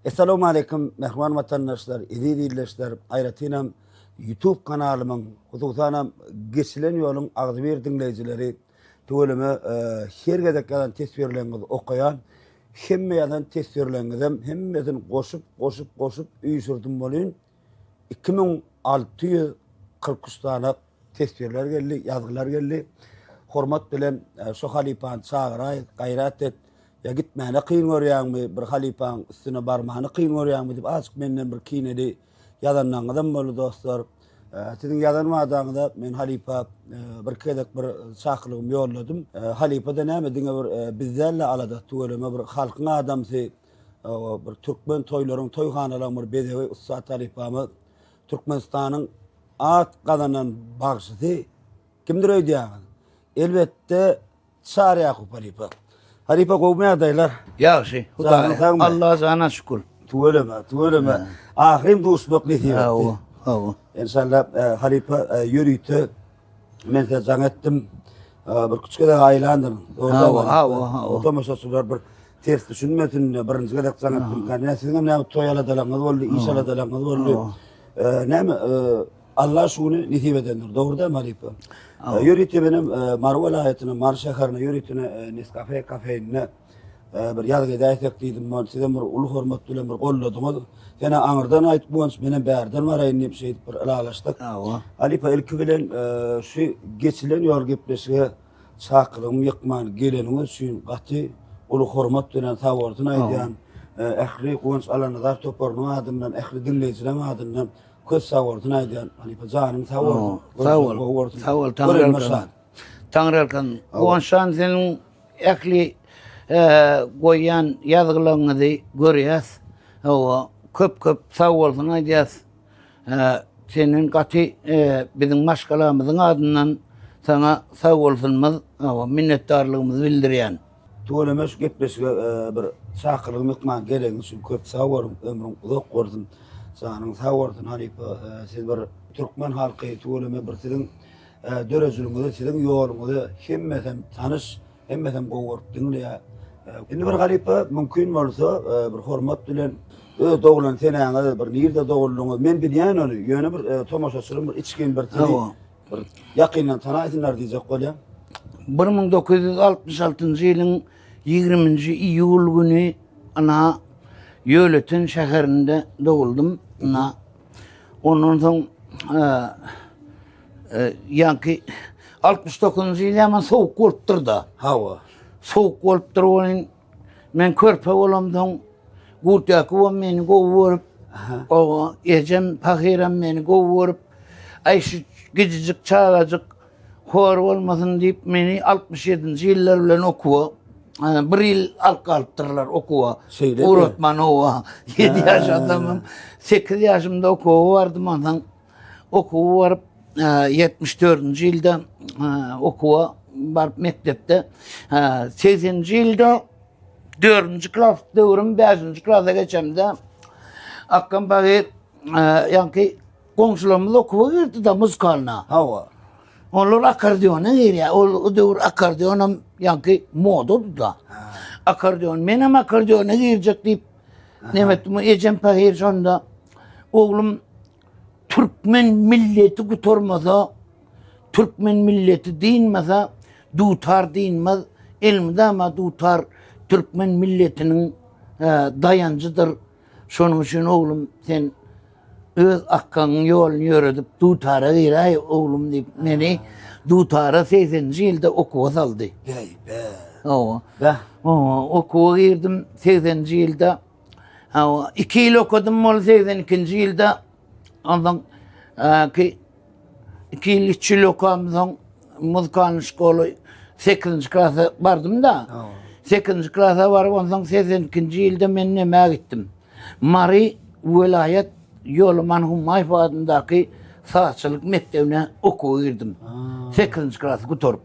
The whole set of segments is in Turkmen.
Essalawmaleýkim mähriban watandaşlar, eziz ildeşler, aýratynam YouTube kanalymyň, hususanam Geçilen ýoluň agzybir diňleýjileri, tüweleme her gezek ýazan teswirleriňizi okaýan, hemme ýazan teswirleriňizem hemmesini goşup, goşup, goşup üýşürdim welin 2643 sany teswirler geldi, ýazgylar geldi. Hormat bilen şu halypany çagyraý, gaýrat et. Ýa gitmäne kyn görýäňmi, bir halypaň üstüne barmany kyn görýäňmi diýip azajyk menden bir kineli ýazanlaryňyzam boldy dostlar. Siziň ýazan wadaňyza men halypa birki gezek bir çakylygymy ýolladym. Halypa-da näme diňe bir biz däl-de alada tüweleme bir halkyň adamsy, bir türkmen toýlaryň, toýhanalaryň bir bezegi ussat halypamyz. Türkmenistanyň at gazanan bagşysy kimdir öýdýäňiz? Elbetde Çary Ýakup halypa. Halypa gowumy ýagdaýlar? Ýagşy. Janyň sagmy? Alla jana şükür. Tüweleme, tüweleme. Ahyryn duşmak nesip etdi. Hawa, hawa. Enşalla e, halypa e, ýörite men size jaň etdim. E, bir küçük gezek aýlandym. Hawa, hawa, hawa. Tomaşaçylar bir ters düşünmesin, birinji gezek jaň etdim. Näme siziň hem näme toý aladalaryňyz boldy, iş aladalaryňyz boldy. Näme Allah şu güni nesip edendir. Dogry däl halypa? Ýörite menem Mary welaýatyna, Mary şäherine ýöritine Nescafe kafeinde bir ýazgy edäýsek diýdim. Ol sizem bir uly hormat bilen bir golladyňyz. Sen aňyrdan aýt Guwanç, menem bärden baraýyn diýip şeýdip bir ylalaşdyk. Halypa ilki bilen şu geçilen ýol gepleşige çakylygymy ýykman geleniňiz üçin gaty uly hormat bilen sagbolsun aýdýan. Ähli Guwanç Allanazar toparynyň adyndan, ähli diňleýjileriň adyndan Köp sag bolsun aýdýan halypa janyň sag bolsun. Sag bol. Sag bol Taňryýalkasyn. Taňryýalkasyn. Guwançjan seniň ähli goýýan ýazgylaryňyzy görýäs. Hawa, köp köp sag bolsun aýdýas. Senden gaty biziň maşgalamyzyň adyndan saňa sag bolsunymyz, hawa, minnetdarlygymyzy bildirýän. Tüweleme şu gepleşige bir çakylygyň hökman gelegiň üçin köp sag boluň ömrüň uzak bolsun janyň sag bolsun halypa siz bir türkmen halky tüweleme bir siziň dörejiligiňizi siziň ýoluňyzy hemmesem tanyş hemmesem gowy görüp diňleýär indi bir halypa mümkin bolsa bir hormat bilen öz doglan senäňiz bir nirde doguldyňyz men bilýän ony ýöne bir tomaşaçylaryň bir içgin bir sizi Bir ýakyndan tanaýsynlar diýjek bolýan. 1966-njy ýylyň 20-nji iýul güni ana Ýölöten şäherinde doguldym. Ana ondan soň ýaňky 69-njy ýyl ýaman sowuk bolupdyr-da. Hawa. Sowuk bolupdyr welin Men körpe bolamsoň, Gurt Ýakubam meni gowy görüp, oba ejem pahyram meni gowy görüp, aý şu gijijik çagajyk hor bolmasyn diýip meni 67-nji ýyllar bilen okuwa bir ýyl alyp galypdyrlar okuwa. Şeýlemi? Ugratman oba. 7 ýaşadamam. 8 ýaşymda okuwa bardym onsoň Okuwa baryp, 74-nji ýylda okuwa baryp mekdepde, 80-nji ýylda 4-nji klas döwrüm 5-nji klasa geçemde Akgam bagy ýaňky goňşularymyz okuwa girdi-de muzykalna. Hawa. Olar akkordeona girýär. Ol o döwür akkordeonam ýaňky modady-da. Akkordeon. Menem akkordeona girjek diýip, näme etdim? Ejem pahyr şonda oglum Türkmen milleti gutarmasa, türkmen milleti dynmasa, dutar dynmaz. Elmydama dutar türkmen milletiniň e, daýanjydyr. Şonuň üçin oglum sen öz akgaňyň ýoluny ýöredip dutara giräý oglum diýip meni dutara 80-nji ýylda okuwa saldy. Beý, be. Hawa. Beh. Hawa, okuwa girdim 80-nji ýylda. Hawa, 2 ýyl okadym ol 82-nji ýylda. Ondan ki 2 ýyl 3 ýyl okamsoň muzykalny şkola 8-nji klasa bardym da. 8-nji klasa baryp onsoň 82-nji ýylda men nämä gitdim. Mary welaýat Ýolaman Hummaýew adyndaky sazçylyk mekdebine okuwa girdim. 8-nji klasy gutaryp.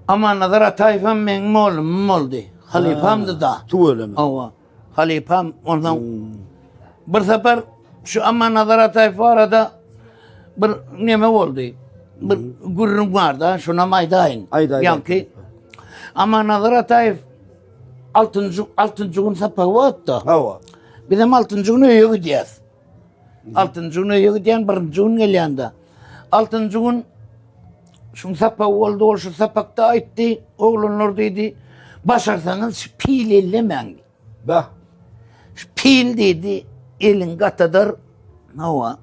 Amannazar Ataýew hem meň mollumym boldy. Halypamdy da. Tüweleme. Hawa. Halypam ondan bir sapar şu Amannazar Ataýew barada bir neme boldy. Bir gürrüň bar da, şonam aýdaýyn. Aýdaý. Ýaňky Amannazar Ataýew. Altynjy, altynjy gün sapagy bardy-da. Hawa. Bizem altynjy gün öýe gidýäs. Altynjy gün öýe gidýän, birinji gün gelýän-de. Altynjy gün şuň sapagy boldy, ol şu sapakda aýtdy, oglanlar diýdi, başarsaňyz şu pil ellemäň. Bah. Şu pil diýdi, eliň gatadar. Hawa.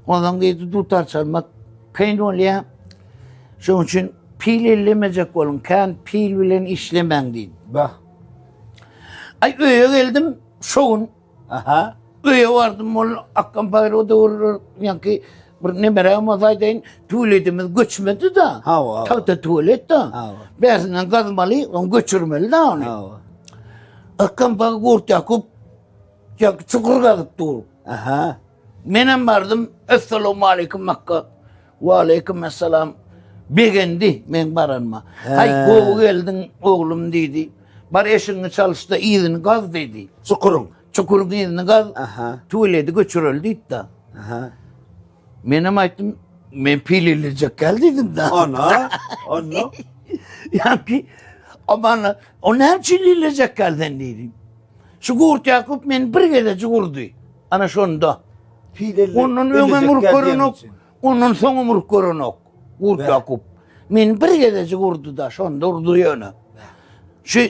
Ondan diýdi, dutar çalmak kyn bolýar. Şonuň üçin pil ellemejek boluň, kän pil bilen işlemäň diýdi. Bah. Ay öýe geldim, şo gün. Aha. Öýe bardym, ol Akgam pahyr o döwürler ýaňky bir nemerägem bolsa aýdaýyn, tualetimiz göçmedi-de. Hawa. Tagta tualet-de. Hawa. Bärsinden gazmaly, ony göçürmeli-de ony. Hawa. Akgam pahyr Gurt Ýakup ýaňky çukur gazyp dur. Aha. Menem bardym, Essalawmaleýkim Akga. Waleýkim essalam. Begendi meň baranyma. Haý, gowy geldiň oglum diýdi. Bar eşigiňi çalyş-da yzyny gaz diýdi. Çukuryň. Çukuryň yzyny gaz. Aha. Tuweledi göçüreli diýdi-de. Aha. Menem aýtdym, men pil ellejek gel diýdim-de. Ana, onda. Ýa-ki, aman, o näme üçin ellejek gel sen diýdi. Şu Gurt Ýakup meni bir gezejik urdy. Ana şonda. Pil elle, Ondan öňem urup görenok, ondan soňam urup görenok. Gurt Ýakup. Meni bir gezejik urdy-da, şonda urdy ýöne. Şu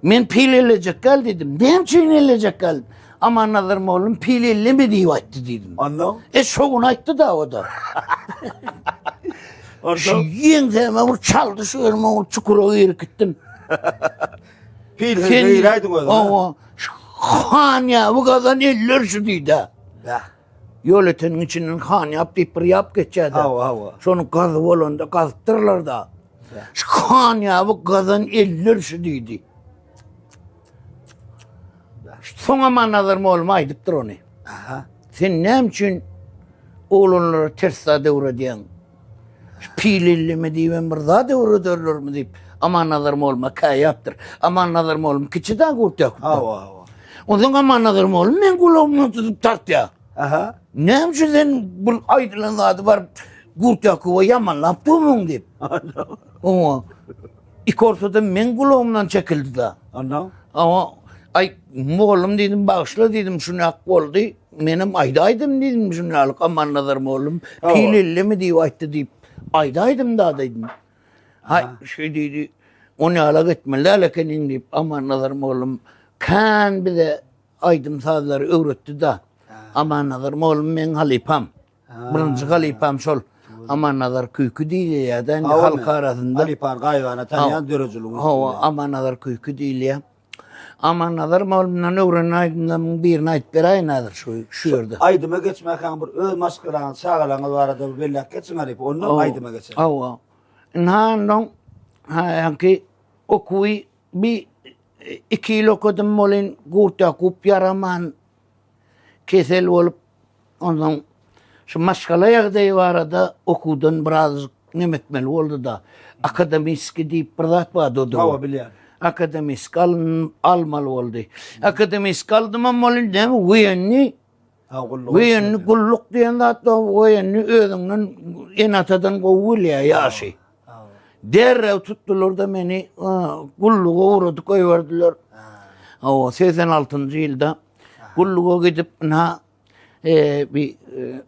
men pil ellejek gel diýdim. Näme üçin ellejek gel? Amannazar mollum pil elleme diýip aýtdy diýdim. Ondan? E şo gün aýtdy-da o da. Şu ýeňsäme bir çaldy şu ýerime bir çukura girip gitdim. Pil sen giräýdiň özüň. Owa. Han ýaby gazan eller şu diýdi. Bäh. Ýol öteniň içinden han ýap diýip bir ýap geçýärdi. Hawa, hawa. Şony gazy bolanda gazypdyrlar da. Şu han ýaby gazan eller şu diýdi. Soň Amannazar mollum aýdypdyr ony. Aha. Sen näme üçin oglanlara ters zat öwredýäň? Şu pil elleme diýibem bir zat öwrederlermi diýip, Amannazar molluma käýäpdir. Amannazar mollum kiçi da Gurt Ýakupdan. Hawa, hawa. Onsoň Amannazar mollum meň gulagymdan tutup tartýar. Aha. Näme üçin sen bu aýdylan zady baryp Gurt Ýakuba ýamanlap durmuň diýip. Oňa iki ortada meň gulagymdan çekildi-de. Ondan? Awa, aý, mugallym diýdim, bagyşla diýdim, şunak boldy. Menem aýdaýdym diýdim, şunalyk Amannazar mugallym pil ellemi diýip aýtdy diýip, aýdaýdym da diýdim. Haý, şeý diýdi, ony ýalak etmeli däl ekeniň diýip, Amannazar mugallym kän bize aýdym-sazlary öwretdi-da. Amannazar mugallym meň halypam. Birinji halypam şol Amannazar Küýki diýilýär-de indi halk arasynda. Halypany gaýybana tanýan döredijilik. Hawa, Amannazar Küýki diýilýär. Amannazar mugallymdan öwrenen aýdymlarymyň birini aýdyp beräýin häzir şu şu ýerde. Aýdyma geçmäkäň bir öz maşgalaňyz, çagalaryňyz barada bir belläp geçiň halypa, ondan aýdyma geçeris. Hawa. Ynha onnoň haýanky okuwy bir iki ýyl okadym welin Gurt Ýakup ýaraman kesel bolup, onsoň şu maşgala ýagdaýy barada okuwdan birazjyk neme etmeli boldy-da. Akademiski diýip bir zat bardy o döwür. Hawa, bilýän. Akademiski alyn, almaly boldy. Akademiski aldymam welin näme woýenni Ha, gulluk. Woýenni gulluk diýen zat bar, woýenni özüňden ene-atadan gowy bilýär ýaşy. Derrew tutdular-da meni gulluga ugradyp goýberdiler. Hawa, 86-njy ýylda gulluga gidip, ynha, bir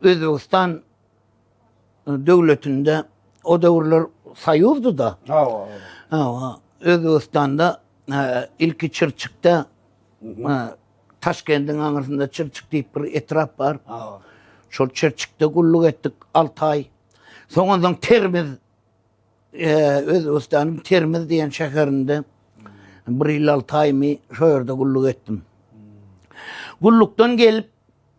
Özbegistan döwletinde o döwürler soýuzdy-da. Hawa. Hawa, Özbegistanda ilki Çirçikde, Taşkendiň aňyrsynda Çirçik diýip bir etrap bar. Hawa. Şol Çirçikde gulluk etdik 6 aý. Soňundan Termiz Özbegistanyň Termiz diýen şäherinde bir ýyl 6 aýmy şo ýerde gulluk etdim. Gullukdan gelip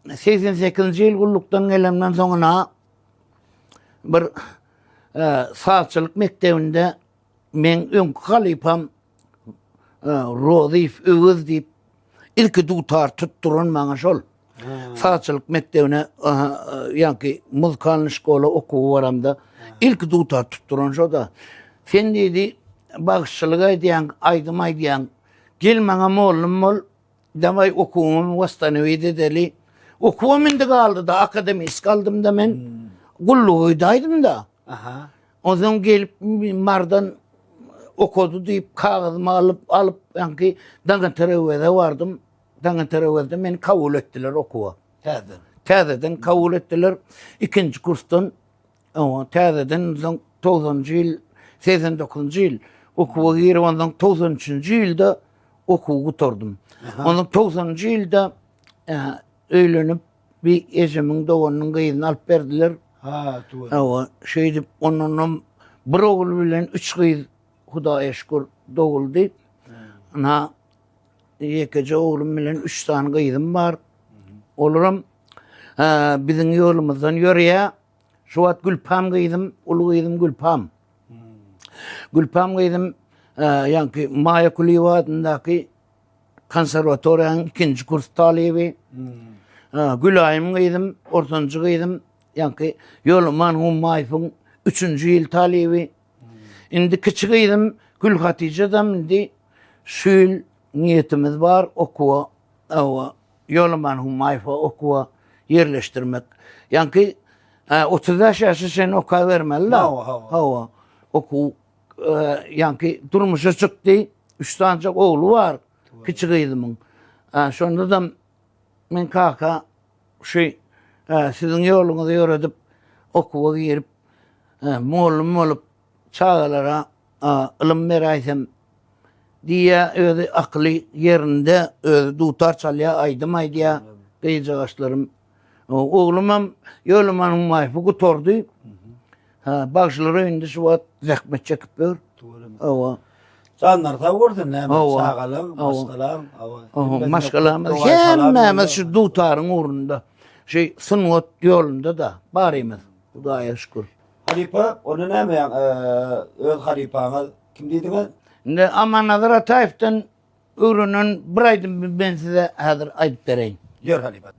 88-nji ýyl gullukdan gelemden soňuna bir sazçylyk mekdebinde meň öňki halypam Rozyýew Öwez diýip ilki dutar tutduran maňa şol. Sazçylyk mekdebine ýaňky muzykalnyý şkola okuwa baramda ilki dutar tutduran şo-da. Sen diýdi, bagşyçylyk aýdýaň, aýdym aýdýaň. Gel maňa mollum bol, dawaý okuwyňy wostanowiýt edeli. Okuwam indi galdy-da, akademisk aldym-da men. Gulluga gidäýdim-da. Aha. Onsoň gelip Mardan. okady diýip kagyzymy alyp, alyp ýaňky Daňataröweze bardym. Daňataröwezde meni kabul etdiler okuwa. Täzeden. Täzeden kabul etdiler. Ikinji kursdan oňa täzeden soň togsanjy ýyl, 89-njy ýyl okuwa girip ondan 93-nji ýylda okuwy gutardym. Ondan 90-njy ýylda e, öýlenip bir ejemiň doganynyň gyzyny alyp berdiler. Ha, tüweleme. Hawa, şeýdip ondanam bir ogul bilen üç gyz Hudaýa şükür doguldy. Ynha ýekeje oglum bilen üç sany gyzym bar. Olaram biziň ýolumyzdan ýörýär. Şu wagt Gülpam gyzym, uly gyzym Gülpam. Gülpam gyzym ýaňky Maýa Kulyýewa adyndaky konserwatoriýanyň ikinji kurs talyby. Gülaýym gyzym, ortanjy gyzym, ýaňky Ýolaman Hummaýewiň üçünji ýyl talyby. Indi kiçi gyzym Gülhatyjadam indi şu ýyl niýetimiz bar okuwa, hawa, Ýolaman Hummaýewe okuwa ýerleşdirmek. Ýaňky 35 ýaşa çenli okabermeli-de. Hawa, hawa. Hawa, okuw ýaňky durmuşa çykdy. Üç sanjak ogly bar kiçi gyzymyň. Şonda-da men kaka şu siziň ýoluňyzy ýöredip okuwa girip mugallym bolup çagalara ylym beräýsem diýýär. Özi akyly ýerinde, özi dutar çalýar, aýdym aýdýar gyzjagaşlarym. Oglumam Ýolaman Humaýewi gutardy. Ha, bagşylar öýünde şu wagt zähmet çekip ýör. Hawa. Janlar sag bolsun, näme, Hawa. çagalaň, Hawa. maşgalaň, hawa. Hawa, Hemmesine maşgalamyz doga salam hemmämiz ýollaýarys. şu dutaryň ugrunda, şu sungat ýolunda-da barymyz. Hudaýa şükür. Halypa, onda näme ýaň, öz halypaňyz kim diýdiňiz? Indi Amannazar Ataýewden Öwrenen bir aýdymy men size häzir aýdyp bereýin. Ýör halypa.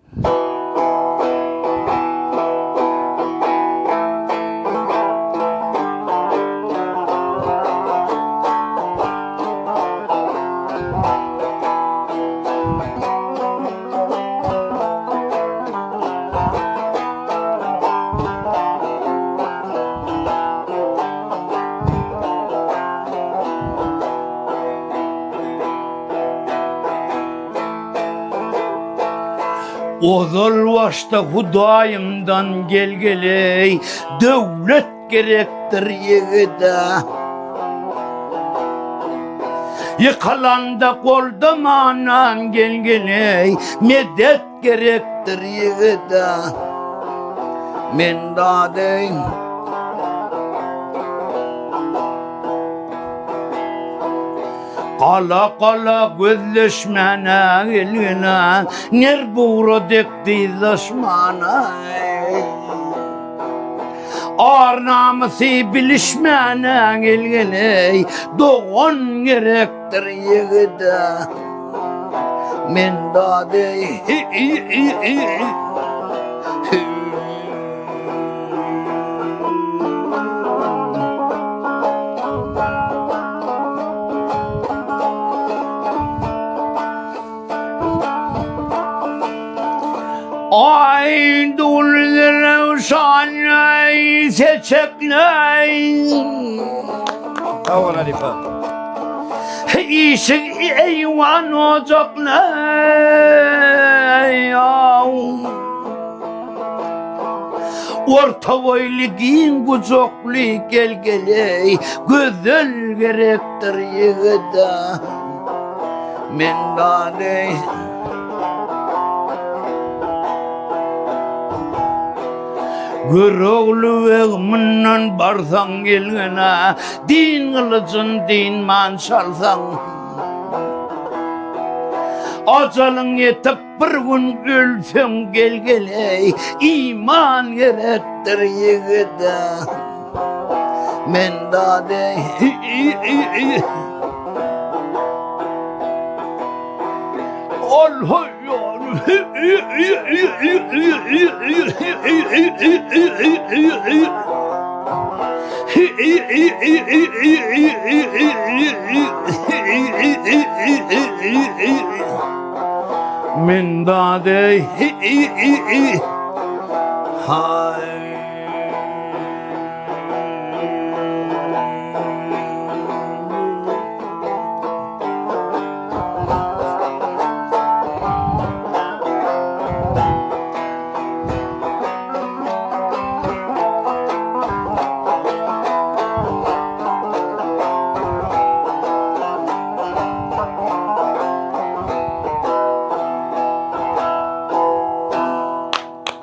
Ozal başda Hudaýymdan gelgeleý, döwlet gerekdir ýigide. Ýykylanda goldamanan gelgeleý, medet gerekdir ýigide. Men dadeý. Gala-gala gözleşmäne gelgene, Ner bugra dek dyzlaşmana. Ar-namysy bilişmäne gelgene, Dogan gerekdir ýigide. Men dady. Ay dul revşan seçekley. Sag bol halypa. Işik eyvan ocaklay. Orta boýly giň gujakly gel geleý gözel gerekdir ýigide Men dany Görogly beg mundan barsaň gelgene Din gylyjyn dynman çalsaň Ajalyň ýetip Bir gün ölseň gel geleý iman gerekdir ýigide Men dade Ol Men dade Hay.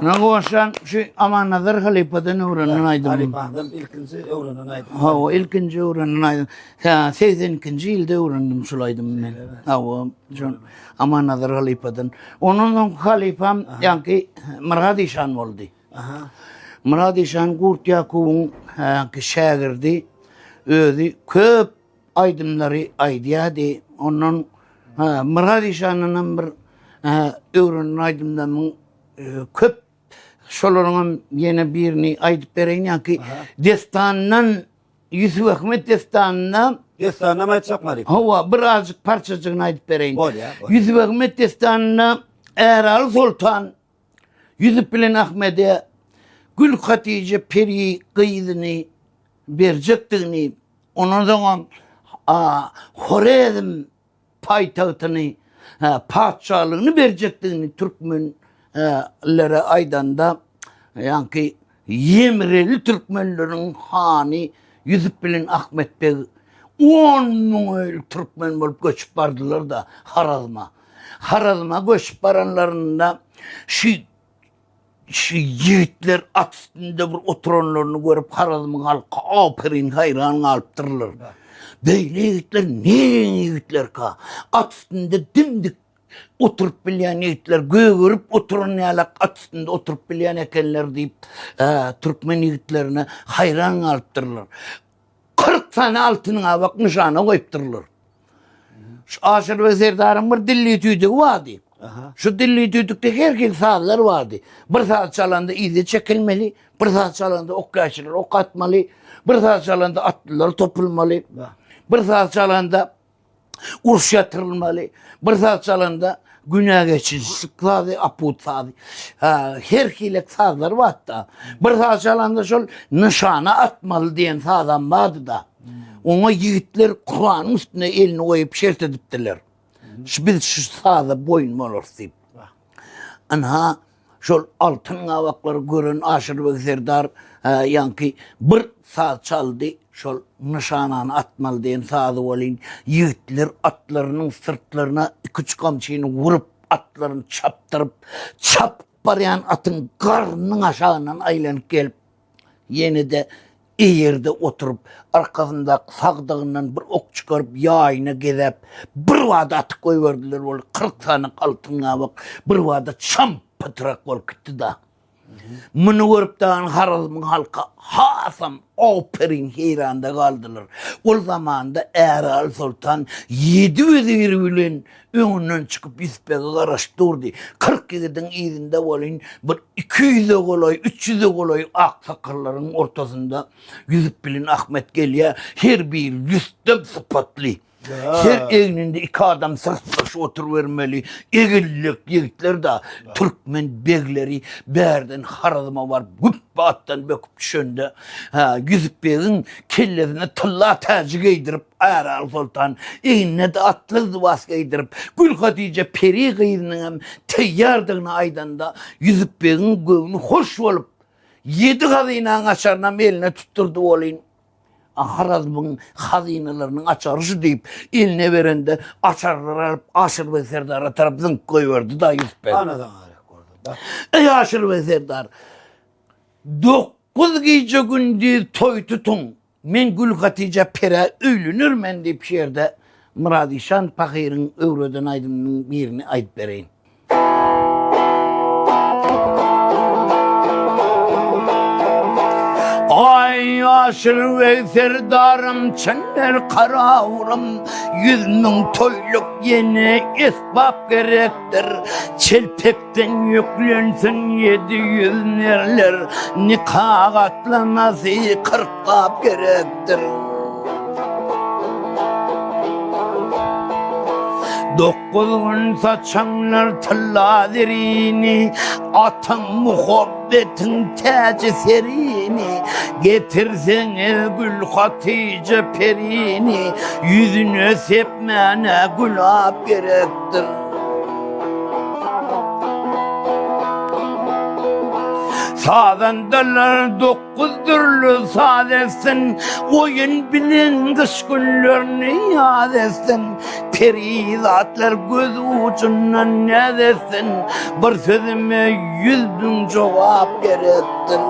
Men goşan şu Amannazar halypadan öwrenen aýdymym. Halypadan ilkinji öwrenen aýdym. Hawa, ilkinji öwrenen aýdym. Ha, 82-nji ýylda öwrendim şul aýdymy men. Hawa, şol Amannazar halypadan. Ondan soň halypam ýaňky Myrat işan boldy. Aha. Myrat işan Gurt Ýakubyň ýaňky şägirdi. Özi köp aýdymlary aýdýardy. Ondan ha, Myrat işandan hem bir öwrenen aýdymlarymyň köp şolaryň hem ýene birini aýdyp bereýin ýaňky destandan Ýusup Ahmet dessanynda Dessanynam aýtjak Maryp. Hawa, birazjyk parçajygyny aýdyp bereýin. Bolýar. Ýusup Ahmet dessanynda Äraly soltan Ýusup bilen Ahmede Gül Hatyja peri gyzyny berjekdigini, ondan soňam Horezm paýtagtyny, patyşalygyny berjekdigini türkmenlere aýdanda, ýaňky ýemreli türkmenleriň hany Ýusup bilen Ahmet beg on müňe türkmen bolup göçüp bardylar-da Harazma. Harazma göçüp baranlarynda şu Şu ýigitler at üstünde bir oturanlaryny görüp Harazmyň halky aperin haýran galypdyrlar. Beýle ýigitler neň ýigitlerka? At üstünde dimdik oturyp bilýän ýigitler, gögerip oturan ýalak at üstünde oturyp bilýän ekenler diýip, türkmen ýigitlerine haýran galypdyrlar. 40 sany altyn gabak nyşana goýupdyrlar. Şu Aşyrbeg serdaryň bir dilli tüýdügi bardy. Şu dilli tüýdükde her hili sazlar bardy. Bir saz çalanda yza çekilmeli, bir saz çalanda okýaçylar ok atmaly, bir saz çalanda atlylar topulmaly, bir saz çalanda uruş ýatyrylmaly, bir saz çalanda günä geçilişlik sazy, aput sazy. Ha, her hili sazlar bardy. Bir saz çalanda şol nyşana atmaly diýen sazam bardy-da. Oňa ýigitler Kuranyň üstüne elini goýup şert edipdiler. Şu biz şu saza boýun bolarys diýip. Ynha şol altyn gabaklary gören Aşyrbeg serdar ýaňky bir saz çaldy, şol nyşanany atmaly diýen sazy welin ýigitler atlarynyň syrtlaryna iki-üç gamçyny urup, atlaryny çapdyryp, çapyp barýan atyň garnynyň aşagyndan aýlanyp gelip, Ýene-de eýerde oturyp, arkasyndaky sagdygyndan bir ok çykaryp, ýaýyna gezäp, birbada atyp goýberdiler. Ol 40 sany altyn gabak birbada çam-pytrak bolup gitdi-da. Muny görüp dagan Harazmyň halky hasam aperin heýranda galdylar. Ol zamanda Äraly soltan ýedi weziri bilen Öňünden çykyp Ýusupbege garaşyp durdy. 40 ýigidiň yzynda welin bir 200-e golaý, 300-e golaý aksakallaryň ortasynda Ýusup bilen Ahmet gelýär. Her biri rüstem sypatly. Her egninde iki adam syrtlaşyp oturybermeli. Egillek ýigitler-de türkmen begleri bärden Harazma baryp güpbe atdan böküp düşende, Ýusup begiň kellesine tylla täji geýdirip, Äraly soltan egnine-de atly lybas geýdirip, Gülhatyja peri gyzynyňam teýýardygyny aýdanda, Ýusup begiň göwni hoş bolup, ýedi hazynaň açarynam eline tutdurdy welin, Harazmyň hazynalarynyň açary şu diýip, eline berende, açarlary alyp Aşyrbeg serdara tarap zyňyp goýberdi-da Ýusup beg. Ana saňa gerek boldy. Eý, Aşyrbeg serdar, 9 gije-gündiz toý tutuň, Men Gülhatyja perä öýlenermen diýip şu ýerde Myrat işan pahyryň öwreden aýdymynyň birini aýdyp bereýin. Aý Aşyrbeg serdarym çenler karawulym 100.000 toýluk ýene esbap gerekdir çelpekden ýüklensin 700 nerler nika gatlamasy 40 Gap gerekdir. 9 gün saçanlar tylla zerini, Ataň muhabbetin täji serini, Getirseňiz Gül Hatyja perini, Ýüzüne sepmäne gülap gerekdir. Sazandalar 9 dürli saz etsin, Oýun bilen gyş günlerini ýaz etsin, Perizatlar göz ujundan näz etsin, Bir sözüme 100.000 jogap gerekdir.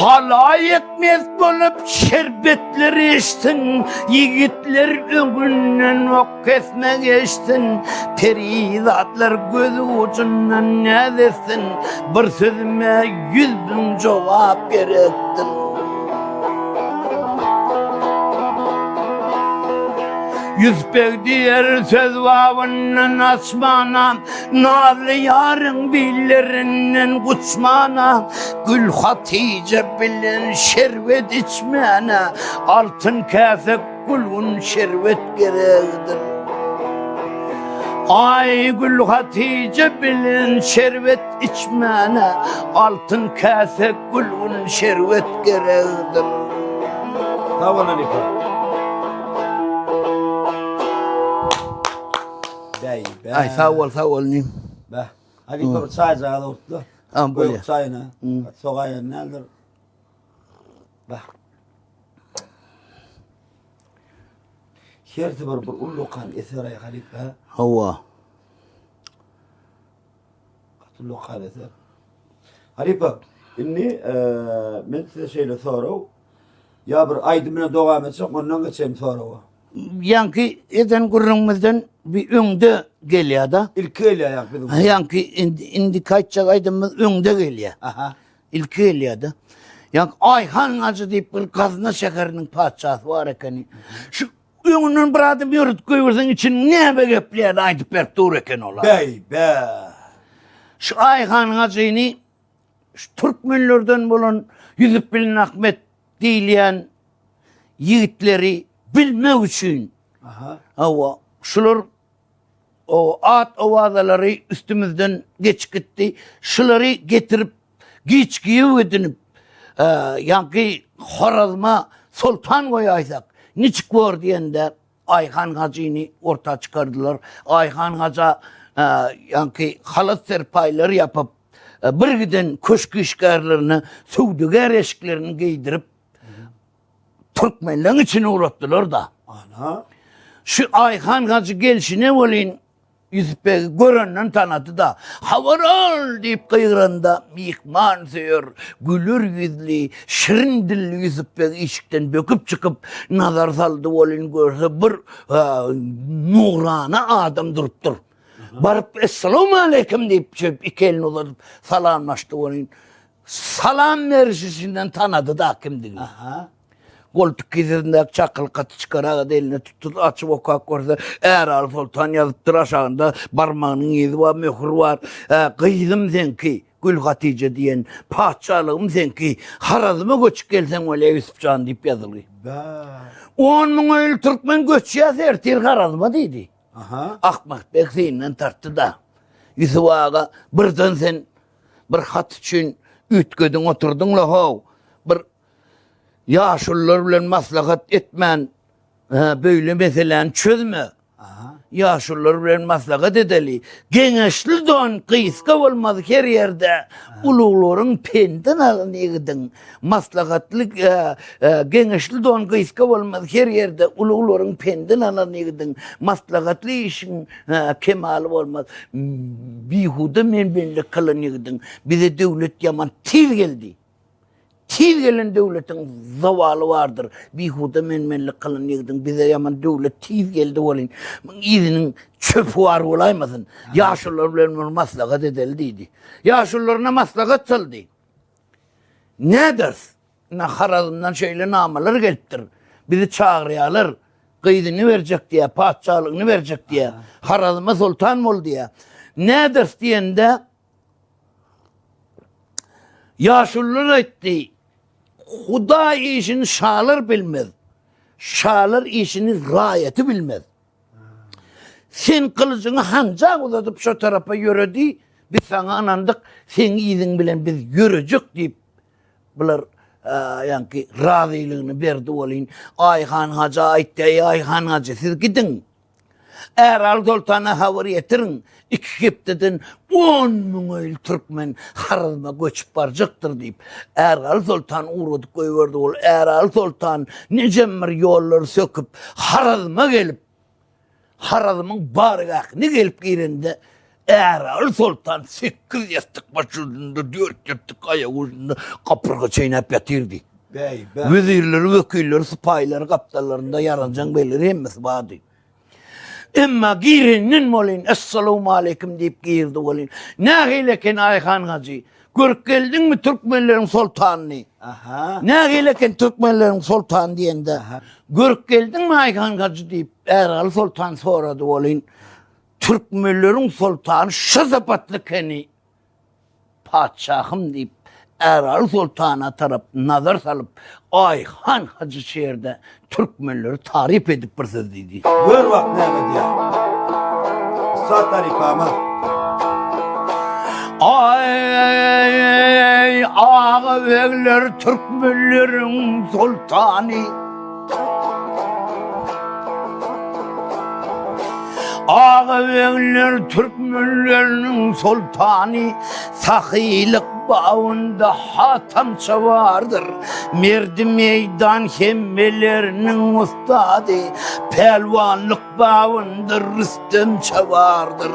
Halaýyk mest bolup şerbetler içsin, Ýigitler öňünden ok kesme geçsin, Perizatlar göz ujundan näz etsin, Bir sözüme 100.000 jogap gerekdir. Ýüzbeg diýer söz babyndan açmana, Nazly ýaryň billerinden guçmana, Gül Hatyja bilen şerbet içmäne, Altyn käse gülgün şerbet gerekdir. Aý Gül Hatyja bilen şerbet içmäne, Altyn käse gülgün şerbet gerekdir. Sag bol halypa. Bäý, bäý. Aý sag bol, sag bol inim. Bäh. Halypa bir çaýjagaz urtdy. Ha, bolýar. Gök çaýyny. Sogaýan nädir? Bäh. Hersi bir bir ullakan eser aý halypa. Hawa. Gaty ullakan eser. Halypa, indi men size şeýle sorag. Ýa bir aýdym bilen dowam etsek, ondan geçeýin soraga. Ýaňky eden gürrüňimizden bir öňde gelýär-de. Ilki gelýär ýaňky biziň. Ýaňky indi indiki aýtjak aýdymymyz öňde gelýär. Aha. Ilki gelýär-de. Ýaňky Aýhan Hajy diýip bir Gazna şäheriniň patyşasy bar ekeni. Şu öňünden bir adam ýöredip goýberseň içini näme gepleýärini aýdyp berip dur eken olar. Bäý, bä. Şu Aýhan Hajyny şu türkmenlerden bolan Ýüzüp bilen Ahmet diýilýän ýigitleri bilmek üçin Aha. Hawa, şular o at-owazalary üstümizden geçip gitdi. Şulary getirip giç giýew edinip, e, ýaňky Horazma soltan goýaýsak, niçik bor diýende Aýhan hajyny orta çykardylar. Aýhan haja e, ýaňky halat serpaýlar ýapyp, e, bir giden köşk işgärlerine söwdagär eşiklerini geýdirip, Türkmenleň içine ugratdylar-da. Ana. Şu Aýhan hajy gelşine welin Ýusup begi görenden tanady-da, Habar al! diýip gygyranda, myhmansöýer, güler ýüzli, şirin dilli Ýusup beg işikden böküp çykyp, nazar saldy welin görse bir nurana adam durupdyr. Baryp Essalawmaleýkim diýip, şeýdip iki elini uzadyp salamlaşdy welin, Salam berişinden tanady-da kimdigini. Aha. Goltuk kisesindäki çakylyk haty çykaraga-da eline tutdy, açyp okap görse, Äraly soltan ýazypdyr, aşagynda barmagynyň yzy bar, möhür bar. Ä, gyzym seňki, Gülhatyja diýen, patyşalygym seňki, Harazma göçüp gelseň bolýa, Ýusup jan diýip ýazylgy. Bä. On müňe ýyl türkmen göçýäs ertir Harazma diýdi. Aha. Akmak beg syndan tartdy-da, Ýusup aga, birden sen Bir hat üçin üýtgediň oturdyň-la how. Bir ýaşulular bilen maslahat etmän, beýle meseläni çözme. Ýaşulular bilen maslahat edeli. Geňeşli don gysga bolmaz her ýerde. Uluglaryň pendin alyn ýigidiň. Maslahatly geňeşli don gysga bolmaz her ýerde. Uluglaryň pendin alan ýigidiň. Maslahatly işiň Kemaly bolmaz. Bihuda men-menlik kylan ýigidiň. Bize döwlet ýaman tiz geldi. Tiz gelen döwletiň zowaly bardyr. Bihuda men-menlik kylan ýigidiň. Bize ýaman döwlet tiz geldi welin, muň yzynyň çöpi bar bolaýmasyn. Ýaşulular bilen muny maslahat edeli diýdi. Ýaşulularyna maslahat saldy. Näderis? Ine, Harazmdan şeýle namalar gelipdir. Bizi çagyrýarlar. Gyzyny berjek diýýär, patyşalygyny berjek diýýär. Harazma soltan bol diýýär. Näderis diýende, ýaşulular aýtdy, Hudaý işini şalar bilmez. Şalar işini raýaty bilmez. Sen gylyjyňy hanjak uzadyp şo tarapa ýöredi, biz saňa ynandyk, seň yzyň bilen biz ýörejek diýip, Bular ýaňky razylygyny berdi welin, Aýhan haja aýtdy, Eý, Aýhan hajy, siz gidiň. Äraly soltana habar ýetiriň, iki hepdeden on müňeýli türkmen Harazma göçüp barjakdyr diýip, Ärgaly soltan ugradyp goýberdi. Ol Äraly soltan nijem bir ýollary söküp, Harazma gelip, Harazmyň bargähine gelip girende, Äraly soltan sekiz ýassyk başujunda, dört ýassyk aýagujunda gapyrga çeýnäp ýatyrdy. Bäý, bäý. Wezirleri, wekilleri, sypaýylary gapdallarynda ýaranjaň begleri hemmesi bardy. Emma girenden welin, Essalawmaleýkim diýip girdi welin, Nähili eken Aýhan hajy? Görüp geldiňmi türkmenleriň soltanyny? Aha. Nähili eken türkmenleriň soltany diýende, Görüp geldiňmi Aýhan hajy diýip, Äraly soltan sorady welin, Türkmenleriň soltany şu sypatly ekeni, patyşahym diýip, Äraly soltana tarap nazar salyp, Aýhan hajy şu ýerde türkmenleri taryp edip bir söz diýdi. Gör bak näme diýýär. Ussat tarypamyz. Aý, aga begler türkmenleriň soltany. Aga-begler türkmenleriniň soltany, Sahylyk babynda Hatamça bardyr. Merdi meýdan hemmeleriniň ussady, Pälwanlyk babynda Rüstemçe bardyr.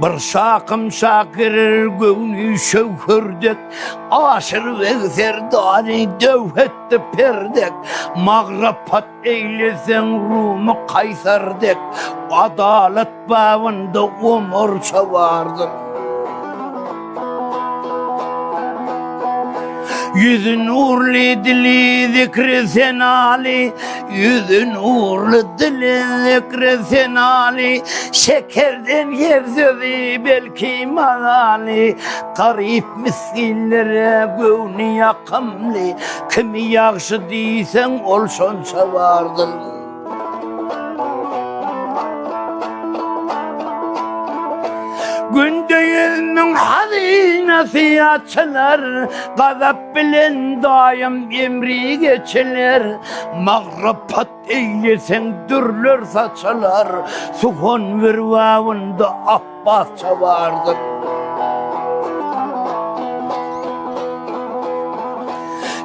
Bir şakym şa girer göwni şöwher dek, Aşyr beg serdary döwhetdi perdek, Magrapat eýleseň Rumy Kaýsar dek, Adalat babynda Omarça bardyr. Ýüzi nurly dili zikri senaly, Ýüzi nurly dili zikri senaly, Şekerden her sözi belki mazaly, Garyp misginlere göwni ýakymly, Kimi ýagşy diýseň ol şonça bardyr. Günde ýüzümiň hazynasy açylar, Gazap bilen daýym emri geçiler, Magrypat eýleseň dürler saçylar, Suhan wirbabynda Apbasça bardyr.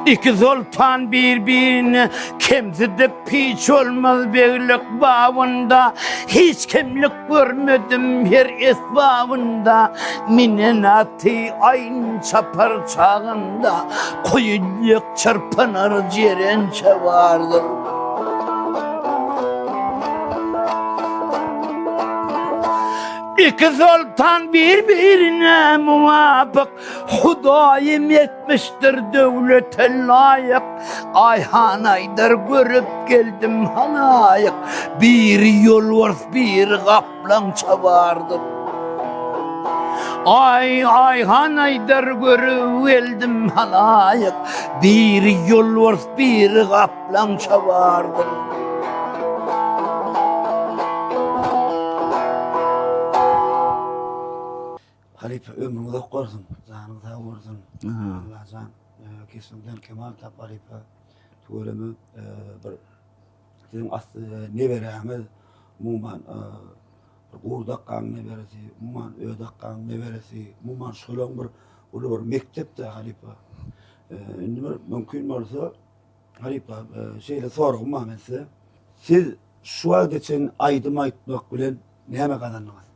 Iki soltan bir-birini kemsidip hiç olmaz beglik babynda, Hiç kemlik görmedim her esbabynda, Minen aty aýn çapar çagynda, Goýun dek çyrpynar jerençe bardyr. Iki soltan bir-birine muwapyk, Hudaýym etmişdir döwlete laýyk. Aýhan aýdar görüp geldim halaýyk, Biri ýolbars, biri gaplaňça bardyr. Aý, Aýhan aýdar görüp geldim halaýyk, Biri ýolbars, biri gaplaňça bardyr. Halypa ömrüň uzak bolsun, janyň sag bolsun. Allajan kesbiňden kemal tap halypa. Tüweleme bir siziň asly neberäňiz umuman bir Gurdakgaň neberesi, umuman Ödakgaň neberesi, umuman şolaň bir uly bir mekdep-de halypa. Indi bir mümkin bolsa halypa şeýle soragym bar men size. Siz şu wagta çenli aýdym aýtmak bilen näme gazandyňyz?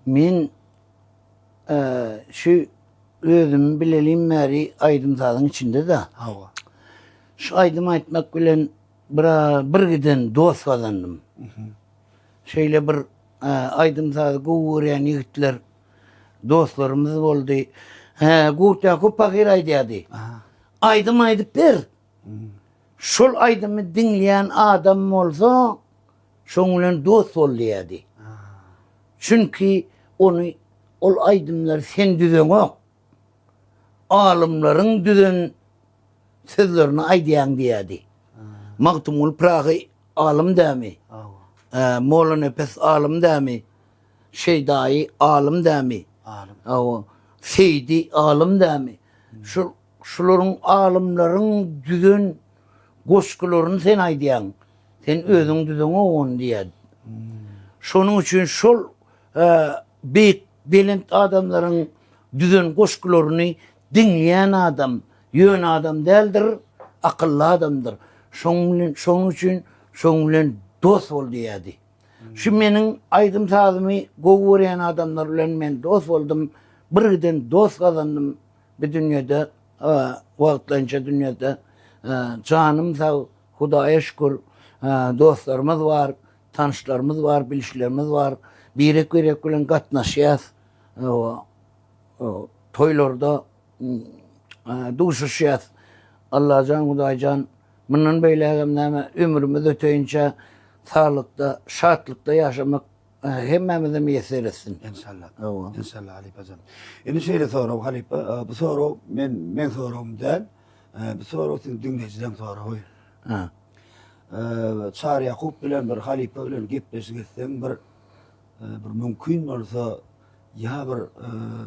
Men şu özümi bilelim bäri aýdym-sazyň içinde-de. Hawa. Şu aýdym aýtmak bilen bir bir giden dost gazandym. Şeýle bir aýdym-sazy gowy görýän ýigitler dostlarymyz boldy. Hä, Gurt Ýakup pahyr aýdýardy. Aýdym aýdyp ber. Şol aýdymy diňleýän adam bolsa, Şoň bilen dost bol diýerdi. Çünki ony ol aýdymlary sen düzeňok. Alymlaryň düzen sözlerini aýdýaň diýerdi. Magtymguly Pyragy alym dämi? Mollanepes alym dämi? Şeýdaýy alym dämi? Alym. Hawa. Seýdi alym dämi? Şul şularyň alymlaryň düzen. goşgularyny sen aýdýaň. Sen özüň düzeňok ony diýýär. Şonuň üçin şol beýik, belent adamlaryň düzen goşgularyny diňleýän adam ýöne adam däldir, akylly adamdyr. Şoň bilen, şonuň üçin şoň bilen dost bol diýýärdi. Şu meniň aýdym-sazymy gowy görýän adamlar bilen men dost boldum, birgiden dost gazandym bu dünýede, wagtlaýynça dünýede. Janym sag, Hudaýa şükür, dostlarymyz bar, tanyşlarymyz bar, bilişlerimiz bar. Birek-birek bilen gatnaşýas. Toýlarda duşuşýas. Allajan, Hudaýjan mundan beýlägem näme ömrümiz öteýinçä saglykda, şatlykda ýaşamak hemmämize miýesser etsin. Enşalla. Enşalla halypajan. Indi şeýle sorag halypa, bu sorag men meň soragym däl. Bu sorag siziň diňleýjileň soragy. Ha. Çary Ýakup bilen bir halypa bilen gepleşik etseň bir bir mümkin bolsa ýa bir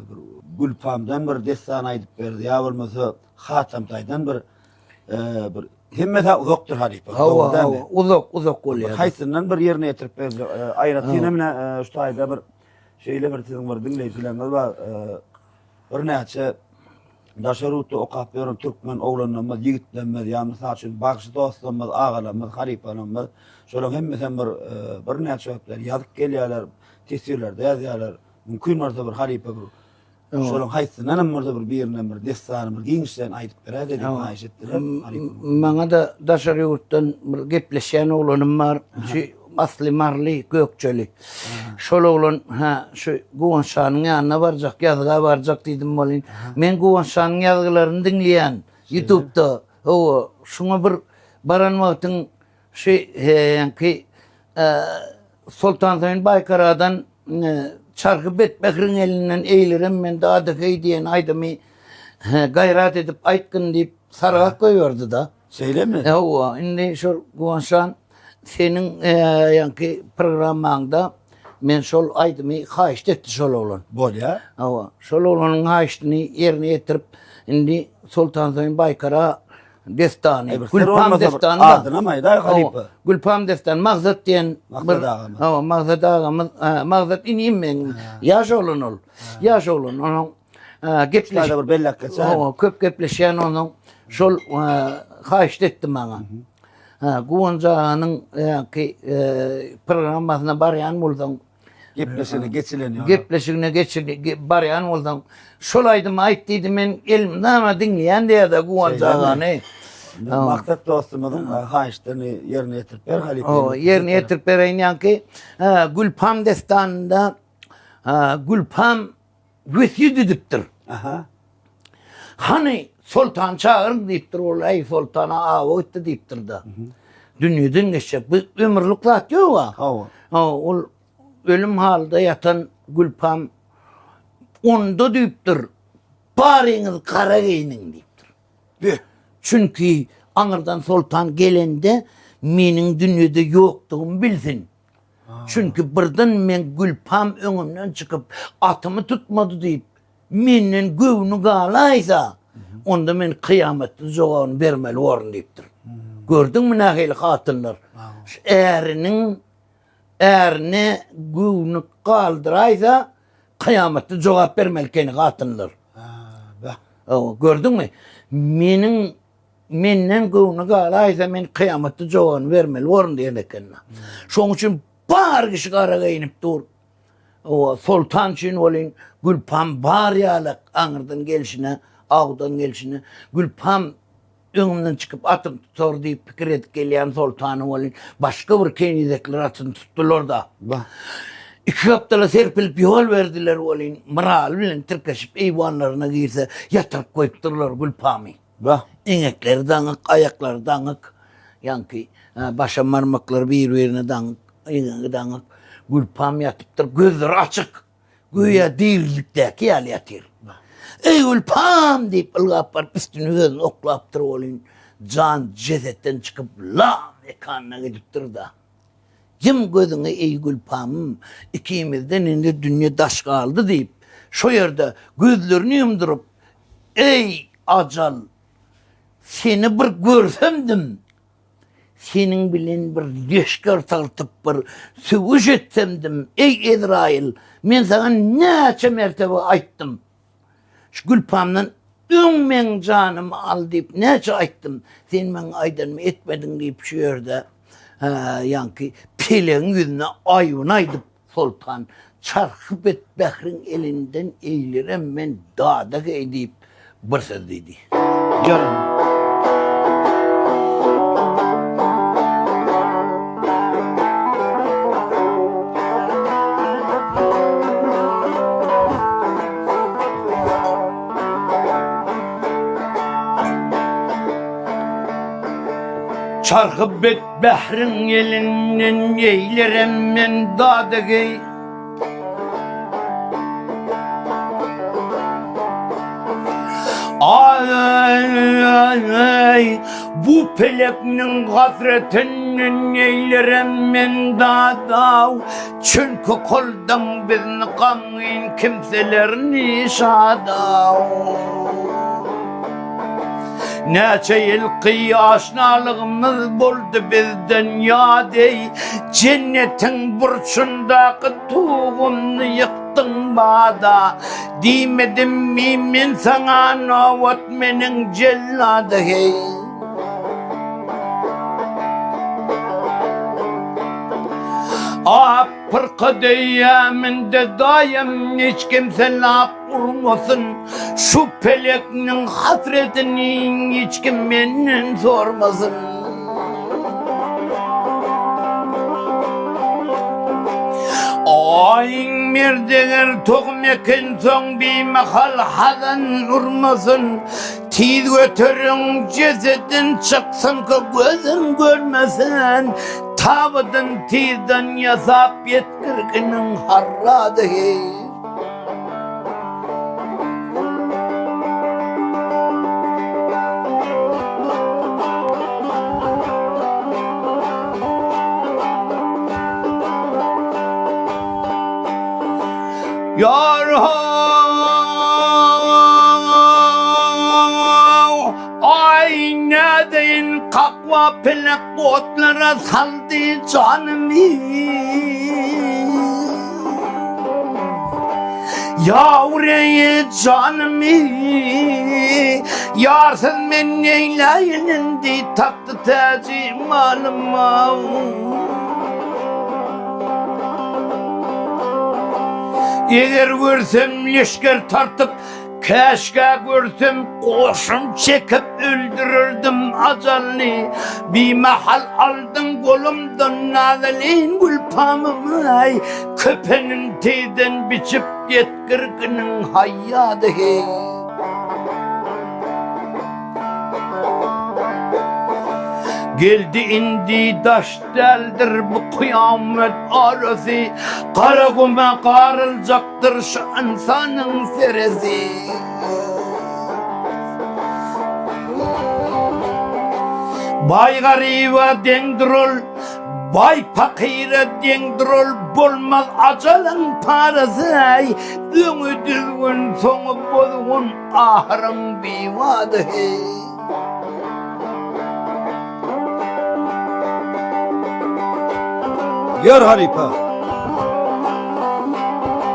bir Gülpamdan bir dessan aýdyp berdi, ýa bolmasa Hatamtaýdan bir bir hemmesi uzakdyr halypa. Hawa, hawa, uzak, uzak bolýar. Haýsyndan bir ýerine ýetirip berdi. Aýratyn hem şu taýda bir şeýle bir siziň bir diňleýjileriňiz bar. Birnäçe daşary ýurtda okap ýören türkmen oglanlarymyz, ýigitlerimiz, ýa mysal üçin bagşy dostlarymyz, agalarymyz, halypalarymyz, şolaryň hemmesem bir birnäçe wagtlar ýazyp gelýärler, teswirlerde ýazýarlar. Mümkin bolsa bir halypa bir şolaryň haýsyndan hem bolsa bir birinden bir dessany bir giňişleýin aýdyp beräýse diýip haýyş etdiler. Maňa-da daşary ýurtdan bir gepleşýän oglanym bar. Şu asly maryly, gökjeli. Şol oglan, hä, şu Guwanç şanyň ýanyna barjak, ýazga barjak diýdim welin, men Guwanç şanyň ýazgylaryny diňleýän ýutubda. Hawa, şuňa bir baran wagtyň şu ýaňky Soltansöýün Baýkaradan Çarhy betbähriň elinden eýlerem men dady-heý diýen aýdymy gaýrat edip aýtgyn diýip sargap goýberdi-da. Şeýlemi? Hawa, indi şol Guwançjan seniň ýaňky programmaňda men şol aýdymy haýyşt etdi şol oglan. Bolýar. Hawa, şol oglanyň haýyştyny ýerine ýetirip, indi Soltansöýün Baýkara dessany, Gülpam dessany. Adynam aýdaý halypa. Gülpam dessany Magsat diýen Magsat agamyz. Hawa, Magsat agamyz, Magsat inim meň. Ýaş oglan ol. Ýaş oglan. Onuň gepleşik bir belläp geçäýin. Hawa, köp gepleşýän onuň şol haýyşt etdi maňa. Guwanç aganyň ýaňky programmasyna barýan bolsaň, Gepleşigine geçilen ýola. Gepleşigine geçil barýan bolsaň, şol aýdymy aýt diýdi, men elmydama diňleýän diýýär-de Guwanç agany. Maksat dostumyzyň haýyşdyny ýerine ýetirip ber halypa. Hawa, ýerine ýetirip bereýin ýaňky Gülpam dessanynda Gülpam wesýet edipdir. Aha. Hany soltany çagyryň diýipdir ol, äý soltana awa gitdi diýipdir-de. Dünýeden geçjek bu ömürlik zat ýok-a. Hawa. Hawa, ol ölüm halda ýatan Gülpam onda diýipdir, baryňyz gara geýniň diýipdir. Beh. Çünki aňyrdan soltan gelende meniň dünýede ýokdugymy bilsin. Çünki birden meň Gülpam öňümden çykyp atymy tutmady diýip, menden göwni galaýsa, onda men kyýamatda jogabyny bermeli borun diýipdir. Gördüňmi nähili hatynlar? Şu äriniň ärine göwni galdyraýsa, kyýamatda jogap bermeli ekeni hatynlar. Gördüňmi? Meniň menden göwni galaýsa, men kyýamatda jogabyny bermeli borun diýen eken. Şonuň üçin bar kişi gara geýnip dur. Owa, Soltan üçin welin Gülpam bar ýalak aňyrdan gelşine, awdan gelşine, Gülpam öňümden çykyp atyny tutar diýip pikir edip gelýän Soltany welin başga bir kenizekler atyny tutdular-da. Iki gapdala serpilip ýol berdiler welin, Myraly bilen tirkeşip eýwanlaryna girse, ýatyryp goýupdyrlar Gülpamy. Bah. Eňekleri daňyk, aýaklary daňyk, ýaňky başam barmaklary bir-birine daňyk, eňegi daňyk. Gülpam ýatypdyr, gözleri açyk. Göýä dirilikdäki ýaly ýatyr. Eý, Gülpam! diýip, ylgap baryp, üstüne özüni oklapdyr welin, jan jesetden çykyp, lam mekanyna gidipdir-de. Ýum gözüňi, eý, Gülpamym, ikimizden indi dünýe daş galdy diýip, şo ýerde gözlerini ýumduryp, Eý, ajal, seni bir görsemdim! Seniň bilen bir leşger tartyp bir söweş etsemdim, eý Ezraýyl, men saňa näçe mertebe aýtdym. Şu Gülpamdan öň meň janymy al diýip näçe aýtdym, sen meň aýdanymy etmediň diýip şu ýerde ýaňky pelegiň ýüzüne aýbyny aýdyp Soltan çarhy betbähriň elinden eýlerem men dada geý diýip bir söz diýdi. Ýör. Çarhy betbähriň elinden eýlerem men dada geý. Aý, bu pelekniň hasretinden eýlerem men dadaw, Çünki kyldyň bizni gamgyn kimselerni şadaw. Näçe ýylky aşnalygymyz boldy bizden ýat eý, Jennetiň burçundaky tugumny ýykdyň bada. Diýmedimmi men saňa nobat meniň jellada heý. A pyrka deýýäminde daýym hiç kimse lap urmasyn, Şu pelekniň hasretini hiç kim menden sormasyn. Aýyň merdeger tohum ekensoň bimahal hazan urmasyn, Tiz göteriň jesedin çyksynka gözüm görmesin, Tabydyn tizden ýasap ýetgirginiň harrady heý. Ýar Aý nädeýin kakwa pelek otlara saldy janymy Ýawreýi janymy Ýarsyz men neýläýin indi takdy täji malyma Eger görsem leşger tartyp Käşgä görsem goşun çekip öldürerdim ajalny Bimahal aldyň golumdan nazanin gülpamymy Köpenin tizden biçip ýetgirginiň haýýady heý. Geldi indi daş däldir bu kyýamet arasy, Garaguma garyljakdyr şu ynsanyň seresi. Baý garyba deňdir ol, baý pakyra deňdir ol, Bolmaz ajalyň parasy, Öňi düzgün, soňy bozgun, ahyryň biwada heý. Ýör halypa.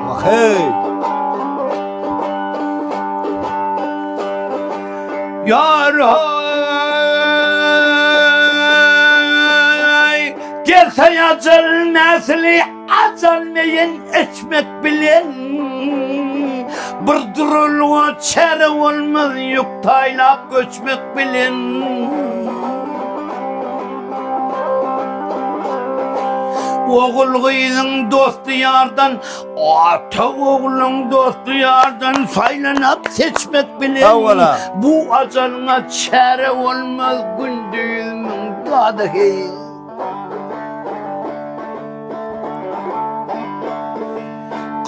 Wah hey. Ýar hey. Gelse ajal nesli ajal meýin içmek bilen bir durulga çäre bolmaz ýük taýlap göçmek bilen. Ogul gyzyň dosty ýardan, ata ogluň dosty ýardan saýlanyp seçmek bilen bu ajalyňa çäre bolmaz günde ýüzümiň dady heý.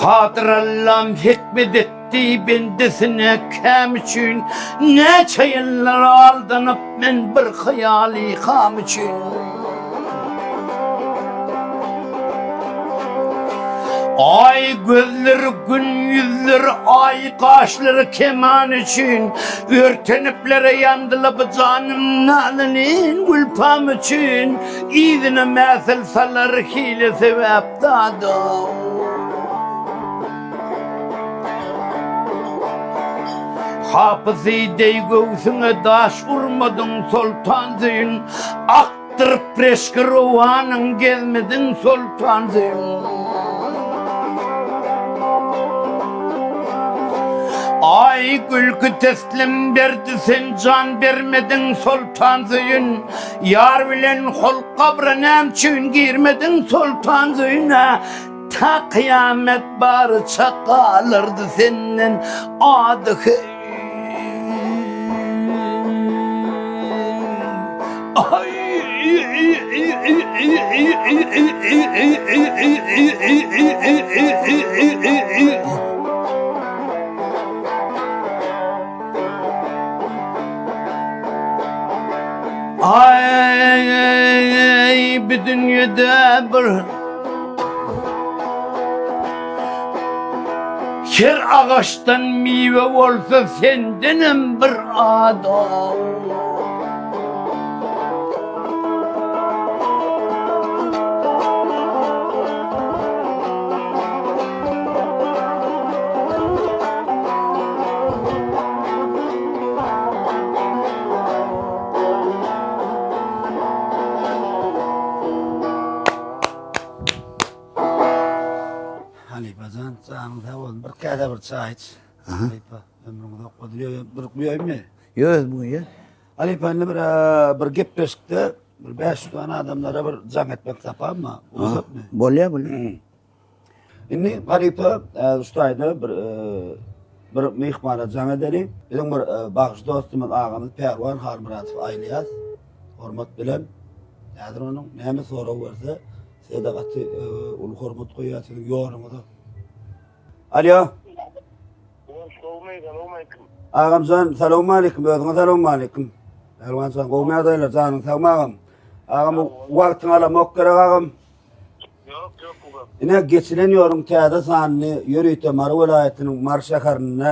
Kadyr Allam hikmet etdi bendesine käm üçin, Näçe ýyllar aldanyp men bir hyýaly ham üçin. Aý gözleri gün ýüzleri aý gaşlary keman üçin Örteniplere ýandyla bu janym nazanin gülpam üçin Yzyna mäsel salar hile sebäp dada. Hapyzy deý göwsüňe daş urmadyň Soltan Söýün Akdyryp reşki rowanyň gezmediň Soltan Söýün Aý gülki teslim berdi sen jan bermediň Soltan Söýün Ýar bilen hol gabra näme üçin girmediň Soltan Söýün Ta kyýamet barça galardy senden ady heý. Aý, bu dünýede bir Her agaçdan miwe bolsa sendenem bir adam. Halypa jan, janyň sag bolsun. Bir käse bir çaý iç. Halypa, ömrüň uzak bolsun. Ýo, bir guýaýynmy? Ýo, özüm guýýan. Halypa, indi bir bir gepleşikde bir 500 sany adamlara bir jaň etmek tapammy? Rugsatmy? Bolýar, bolýar. Indi halypa şu taýda bir bir myhmana jaň edeli. Biziň bir bagşy dostumyz agamyz Pälwan Halmyradow aýlaýas. Hormat bilen. Häzir onuň näme sorag berse, size-de gaty uly hormat goýýar siziň ýoluňyza. Alýo. Gowmy, salowmaleýkim. Agamjan, salowmaleýkim, özüňe salowmaleýkim. Pälwanjan, gowmy ýagdaýlar, janyň sagmy agam? Agam, wagtyňy alamok gerek agam. Ýok, ýok bu. Ine, geçilen ýoluň täze sanyny ýörite Mary welaýatynyň Mary şäherinde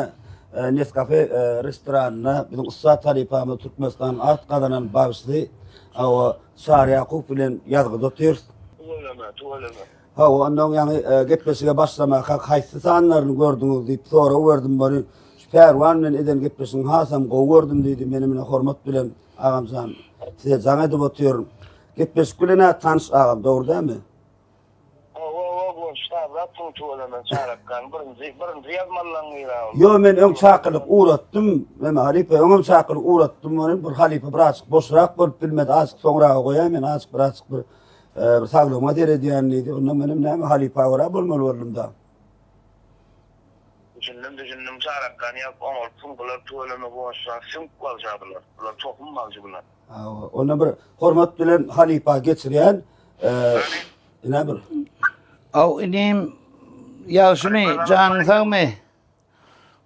Nescafe restoranynda biziň ussat halypamyz Türkmenistanyň at gazanan bagşysy Hawa Çary Ýakup bilen ýazgyda otyrys. Tüweleme, tüweleme. Hawa, ondan ýaňy gepleşige başlamakak haýsy sanlaryny gördüňiz diýip sorag berdim bary. Şu Pärwan bilen eden gepleşigiňi hasam gowy gördüm diýdi. Menem ine hormat bilen agamjan size jaň edip otyryn. Gepleşik bilen-ä tanyş agam, dogry dälmi? Hawa, hawa, goňşy sazlapsyň tüweleme, Çarakgany birinji, birinji ýazmalylaň biri-ä ol. Ýo, men öň çakylyk ugratdym, men halypa öňem çakylyk ugratdym, ony bir halypa birazjyk boşrak bolup bilmedi, azjyk soňraga goýaý, men azjyk birazjyk bir, bir saglygyma seredýän diýdi. Onda menem näme halypa görä bolmaly boldum-da. Düşündim, düşündim, Çarakgany ýazyp oňarypsyň, bular tüweleme goňşy süňk bagşy-a bular, bular tohum bagşy bular. Onda bir hormat bilen halypa geçirýän. Ine bir. Aw inim ýagşymy, janyň sagmy?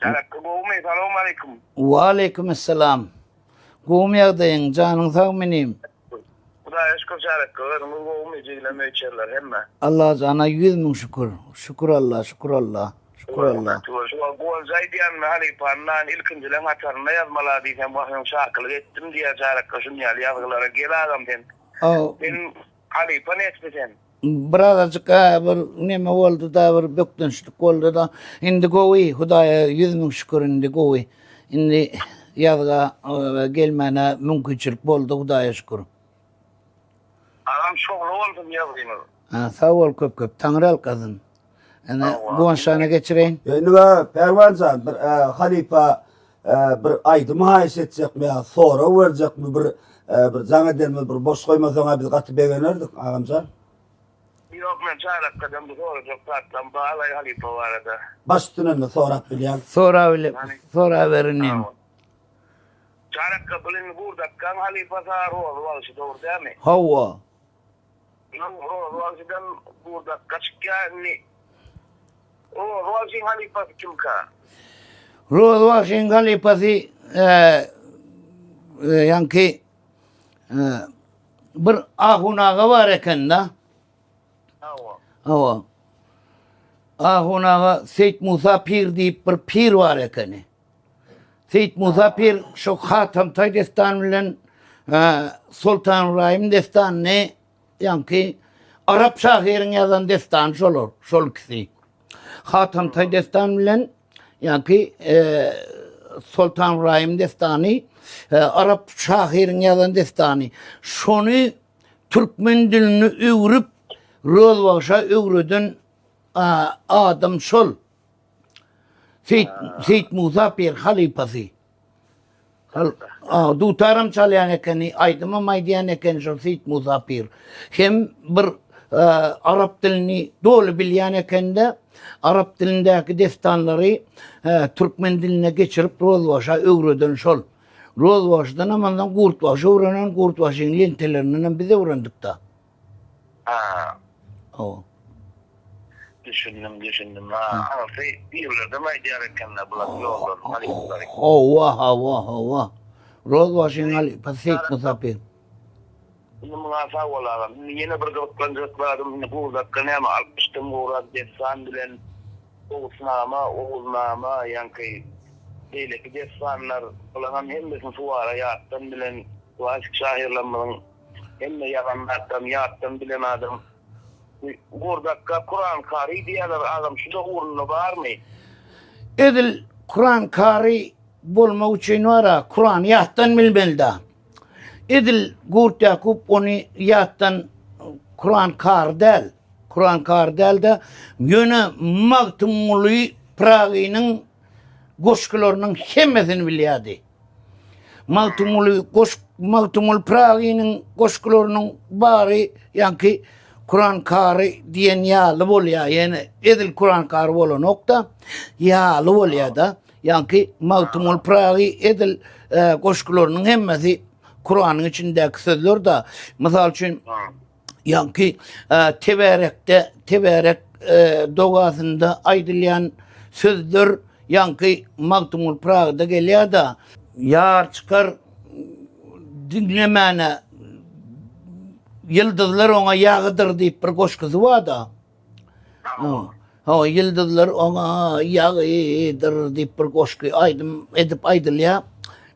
Tarakgy gowumy? Salowmaleýkim. Waleýkim essalam. Gowumy ýagdaýyň, janyň sagmy inim? Hudaýa şükür Çarakgy, özüňiz gowumy, jigilem öýçerler hemme. Allajana 100 müň şükür. Şükür Alla, şükür Alla. Şükür Alla. Şu Guwanjy aýdýanyny halypanyň nany ilkinjileň hatarynda ýazmala diýsem wah öň çakylyk etdim diýýär Çarakga şun ýaly ýazgylara gel agam sen. Sen halypa nesli sen. Birazajyk bir neme boldy da bir bökdençlik boldy da indi gowy Hudaýa 100 müň şükür indi gowy. Indi ýazga gelmäne mümkinçilik boldy Hudaýa şükür. Agam şowly bolsun ýazgyňyz. Ha, sag bol köp köp. Taňry alkasyn. Ene Guwançjana geçireýin. Indi be Pälwan jan bir e, halypa e, bir aýdym haýyş etjekmi ýa sorag berjekmi bir e, bir jaň edermi bir boş goýmasaň biz gaty begenerdik agamjan. Ýok men çarakgadan bu sorajak zatlam balaý halypa barada. Baş üstüne sorap bilýän. Sorabile, soraber inim. Çarakga bul indi Gurdakgaň halypasy a Rozy bagşy dogry dälmi? Hawa. Rozy bagşydan Gurdakga çykýar indi. Rozy bagşyň halypasy kimka? Rozy bagşyň halypasy ýaňky bir Ahun aga bar eken-de. Hawa. Hawa. Ahun aga Seýit Musa pir diýip bir pir bar ekeni. Seýit Musa pir şo Hatamtaý dessany bilen Soltan Ybraýym dessanyny ýaňky arap şahyryň ýazan dessany şolar, şol ikisi. Hatamtaý dessany bilen ýaňky Soltan Ybraýym dessany arap şahyryň ýazan dessany. Şony türkmen diline öwrüp Rozbagşa öwreden adam şol. Seýit, Seýit Musa pir halypasy. Hal, a, dutaram çalýan ekeni, aýdymam aýdýan ekeni şol Seýit Musa pir. Hem bir e, arap dilini doly bilýän ekende, arap dilindäki destanlary e, türkmen diline geçirip Rozbaşa öwreden şol. Rozbaşdan hem ondan Gurtbaşy öwrenen, Gurtbaşyň lentelerinden hem biz öwrendik-de. Ha. Hawa. Düşündim, düşündim. Ha, aňyrsy birlerden aýdýar ekenler bular ýollaryny, halypalary. Hawa, hawa, hawa. Rozbaşyň halypasy Seýit Musapyr. Indi muňa sag bol agam. Indi ýene bir gyzyklanjak zadym indi Gurdakda näme altmyşdan gowrak dessan bilen Ogusnama, Oguznama, ýaňky beýleki dessanlar, bulaňam hemmesini suwara ýatdan bilen klassyk şahyrlarymyzyň Hemme ýazan zatlaryny ýatdan bilen adam. Gurdakka Kuran kary diýýärler agam şuda ugrunda barmy? Edil Kuran kary bolmak üçin bara Kurany ýatdan bilmelida. Edil Gurt Ýakup ony ýatdan Kuran kary däl. Kuran kary dälde ýöne Magtymguly Pyragynyň goşgularynyň hemmesini bilýärdi. Magtymguly goş Magtymguly Pyragynyň goşgularynyň bary ýaňky Kuran kary diýen ýaly bolýar. Ýöne edil Kuran kary bolanok-da, ýaly bolýar-da. Ýaňky Magtymguly Pyragy edil e, goşgularynyň hemmesi Kuranyň içindäki sözler-de. Mysal üçin Ýaňky Teberekde, Teberek dogasynda aýdylýan sözler ýaňky Magtymguly Pyragyda gelýär-de, Ýar çykar diňlemäne, ýyldyzlar oňa ýagydyr diýip bir goşgusy bar-da. Hawa, ýyldyzlar oňa ýagydyr diýip bir goşgy aýdym edip aýdylýar.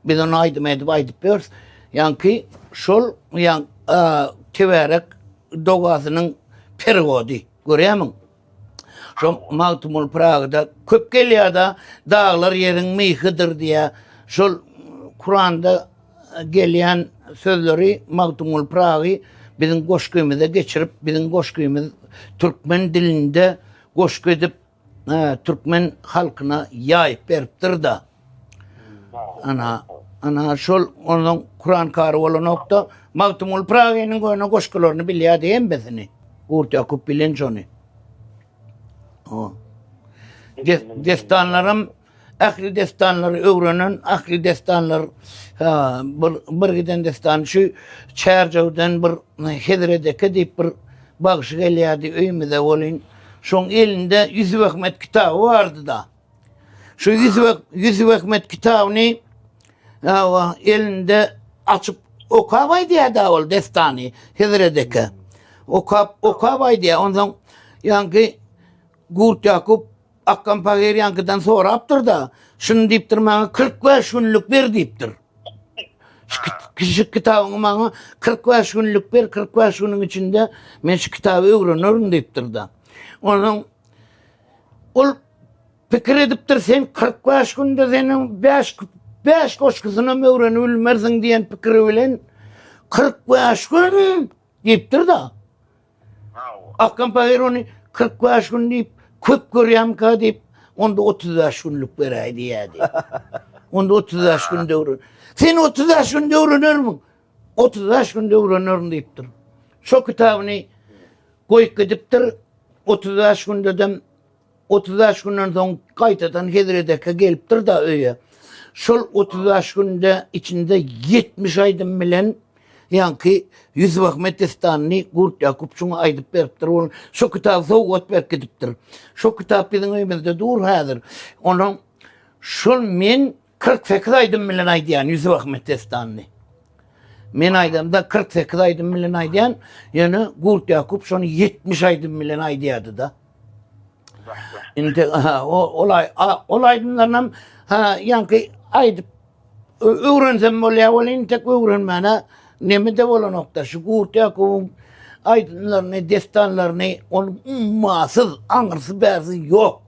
Biz ony aýdym edip aýdyp ýörüs. Ýaňky şol ýaň tebärek dogasynyň perewody. Görýärmiň? Şo Magtymguly Pyragyda köp gelýär-de, daglar ýeriň myhydyr diýýär. Şol Kuranda gelýän sözleri Magtymguly Pyragy biziň goşgymyza geçirip, biziň goşgymyz türkmen dilinde goşgy edip, türkmen halkyna ýaýyp beripdir-de. Ana, ana şol onuň Kuran kary bolanokda Magtymguly Pyragynyň köne goşgularyny bilýärdi hemmesini. Gurt Ýakup bilen şony. O. Destanlaram Ähli dessanlary öwrenen, ähli dessanlar bir, bir giden dessan şu Çärjewden bir Hezret eke diýip bir bagşy gelýärdi öýümize welin, şoň elinde Ýusup Ahmet kitaby bardy-da. Şu Ýusup, Ýusup Ahmet kitabyny hawa, elinde açyp okap aýdýardy ol dessany Hezret eke. Okap, okap aýdýar. Onsoň ýaňky Gurt Ýakup Akgam pahyr ýaňkydan sorapdyr-da, şuny diýipdir maňa 45 günlük ber diýipdir. Şu kitabyňy maňa 45 günlük ber, 45 günüň içinde men şu kitaby öwrenerin diýipdir-de. Ondan ol pikir edipdir, sen 45 günde seniň 5 5 goşgusyny hem öwrenip bilmersiň diýen pikiri bilen 45 gün diýipdir-de. Akgam pahyr ony 45 gün diýip, köp görýämka diýip, onda 35 günlük beräý diýýärdi. Onda 35 gün döwre. Sen 35 günde öwrenermiň? 35 günde öwrenerin diýipdir. Şo kitabyny goýup gidipdir. 35 gündedem 35 günden soň gaýtadan Hezret eke gelipdir-de öýe. Şol 35 günde içinde 70 aýdym bilen ýaňky Ýusup Ahmet dessanyny Gurt Ýakup şuňa aýdyp beripdir. Ol şo kitaby sowgat berip gidipdir. Şo kitap biziň öýümizde dur häzir. Onuň şol men 48 aýdym bilen aýdýan Ýusup Ahmet dessanyny. Men aýdamda 48 aýdym bilen aýdýan, ýöne Gurt Ýakup şony 70 aýdym bilen aýdýardy-da. Indi ol ol aýdymlarynam ha ýaňky aýdyp öwrensem bolýar welin entek öwrenmäne neme-de bolanok-da. Şu Gurt Ýakubyň aýdymlaryny, destanlaryny onuň ummasyz aňyrsy bärsi ýok.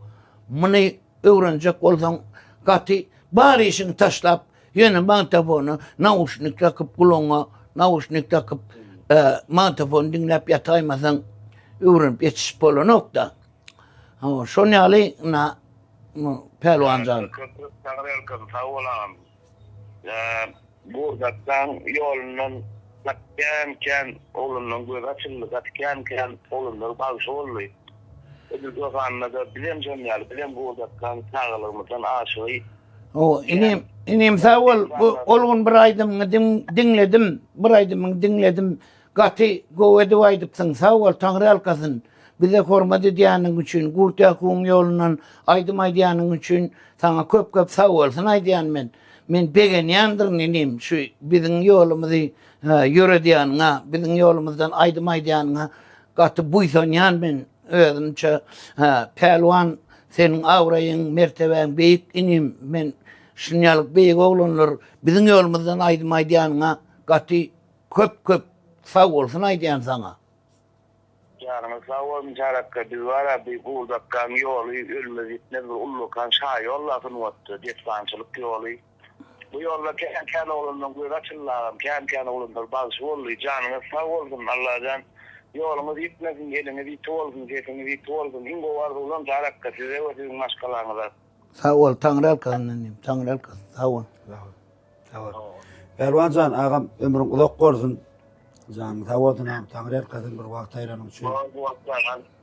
Muny öwrenjek bolsaň gaty bar işiňi taşlap ýöne magnitofona nauşnik dakyp gulagyňa nauşnik dakyp magnitofony diňläp ýataýmasaň öwrenip ýetişip bolanok-da. Hawa, şon ýaly na Pälwan jan. Köp köp Taňryýalkasyn sag bol agam. Gurdakdan ýolundan gaty kän kän oglanlaň gözi açyldy, gaty kän kän oglanlar bagşy boldy. Edil Dosanda-da bizem şon ýaly, bizem Gurdakdan çagalygymyzdan aşygy. O, inim, inim sag bol. Bu ol gün bir aýdymyňy diňledim, bir aýdymyňy diňledim. Gaty gowy edip aýdypsyň sag bol Taňryýalkasyn bize hormat edýäniň üçin Gurt Ýakubyň ýolundan aýdym aýdýanyň üçin saňa köp köp sag bolsun aýdýan men men begenýändirin inim şu biziň ýolumyzy ýöredýäniňe biziň ýolumyzdan aýdym aýdýanyňa gaty buýsanýan men özümçe Pälwan seniň abraýyň mertebäň beýik inim men şunýalyk beýik oglanlar biziň ýolumyzdan aýdym aýdýanyňa gaty Köp köp sag bolsun aýdýan saňa. Janyňyz sag bolsun Çarakga biz bara bi Gurdakgaň ýoly ölmez ýitmez bir ullakan şaýolla sungatda dessançylyk ýoly bu ýolda kän kän oglanlaň gözi açyldy agam kän kän oglanlar bagşy boldy janyňyz sag bolsun Allajan ýoluňyz ýitmesin eliňiz ýiti bolsun sesiňiz ýiti bolsun iň gowy arzuwlam Çarakga size we siziň maşgalaňyza. Sag bol Taňryýalkasyn inim Taňryýalkasyn sag bol. Sag bol. Sag bol. Pälwan jan agam ömrüň uzak bolsun. Janyň sag bolsun agam Taňryýalkasyn bir wagt aýranyň üçin.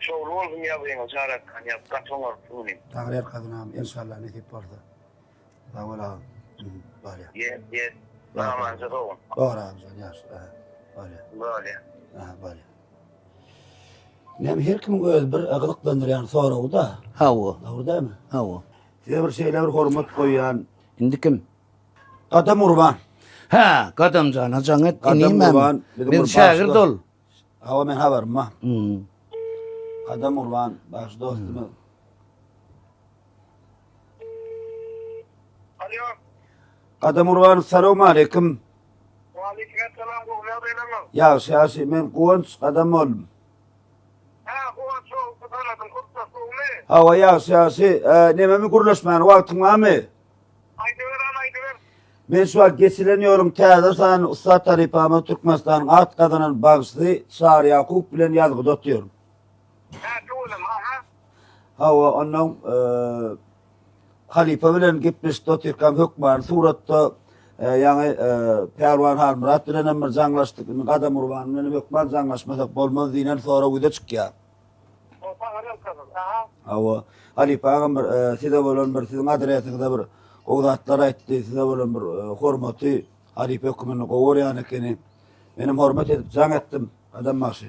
Şowly bolsun ýazgyňyz Çarakgan ýaz gaty oňarypsyň inim. Taňryýalkasyn agam enşalla nesip bolsa. Sag bol agam. Bolýa. Ýet ýet. Amanja sowun. Bor agam jan ýagşy. Bolýa. Bolýa. Aha bolýa. Näme her kimiň öz bir gyzyklandyrýan soragy-da. Hawa. Dogry dälmi? Hawa. Size bir şeýle bir hormat goýýan. Indi kim? Gadam Gurban. Hä, Gadamjana jaň et, Gadam inim Gurban, biziň Men bir şägirt bagşy ol. Hawa, men habarym bar. Hmm. Gadam Gurban, bagşy dostumyz. Alo. Gadam Gurban, salowmaleýkim. Waleýkim essalam, gowy ýagdaýlarmy? Ýagşy, ýagşy. Men Guwanç Gadam boldum. Hä, Guwanç gowy, tanadym, Hurtdas gowumy? Hawa, ýagşy, ýagşy. Nememi gürleşmäne wagtyň barmy? Aýdyber han aýdyber. Men şu wagt geçilen ýoluň täze sanyny ussat halypamyz Türkmenistanyň at gazanan bagşysy Çary Ýakup bilen ýazgyda otyryn. Hä tüweleme aha. Hawa onnoň halypa bilen gepleşikde otyrkam hökmany suratda ýaňy Pälwan Halmyrat bilen hem bir jaňlaşdyk. Indi Gadam Gurban bilen hem hökman jaňlaşmasak bolmaz diýlen sorag ýüze çykýar. Hawa. Halypa agam bir size bolan bir siziň adresiňize bir gowy zatlar aýtdy. Size bolan bir hormaty halypa höküminde gowy görýän ekeni. Menem hormat edip jaň etdim. Gadam bagşy.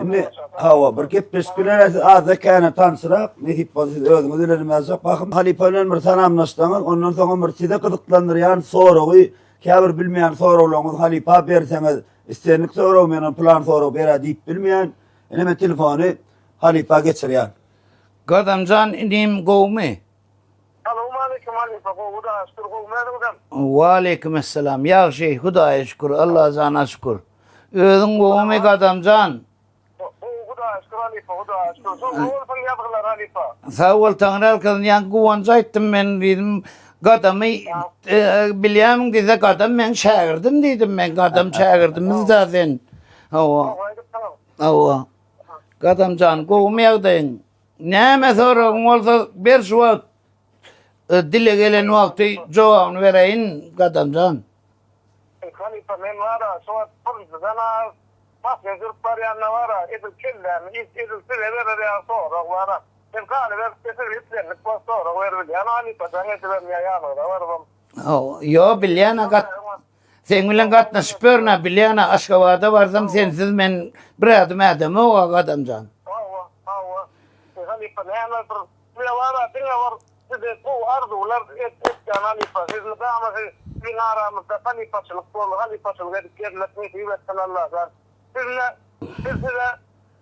Indi hawa bir gepleşik bilen siz azda käne tanşyrak, nesip bolsa siz özüňiz bilen hem ýazjak. Bahym halypa bilen bir salamlaşsaňyz, ondan soňam bir size gyzyklandyrýan soragy, käbir bilmeýän soraglaryňyzy halypa berseňiz, Islendik sorag men ony pylan sorag berä diýip bilmeýän. Ine men telefony halypa geçirýän. Gadamjan inim gowmy? Salowmaleýkim halypa gowy Hudaýa şükür gowmy özüňizem. Waleýkimessalam ýagşy Hudaýa şükür Allajana şükür. Özüň gowumy Gadamjan? Gowy Hudaýa şükür halypa Hudaýa şükür. Şowly bolsun ýazgylar halypa. Sag bol Taňryýalkasyn ýaňky Guwanja aýtdym men diýdim Gadamy bilýämiň diýse Gadam meň şägirdim diýdim men Gadam şägirdimiz-dä sen. Hawa. Hawa. Gadamjan gowumy ýagdaýyň? Näme soragyň bolsa ber şu wagt dile gelen wagty jogabyny bereýin Gadamjan. Halypa men bara şu wagt birinjiden-ä Maşyn sürüp barýanda bara, edil kellämi iş edil size berer ýaly sorag bara. Men galyberip size islendik wagt sorag beribilýän halypa jaň edibem ýa ýanyňyza barybam. Ýo bilýän-ä gat Seň bilen gatnaşyp ýörün-ä bilýän-ä Aşgabada barsam sensiz men bir ädim ädemok-a Gadamjan. Hawa, hawa. Halypa näme bir Size bara diňe bir size gowy arzuwlar etýän halypa. Siz mydama siz biziň aramyzda halypaçylyk bol, halypaçylyk edip gezmek nesip etsin Allajan. Sizle biz size.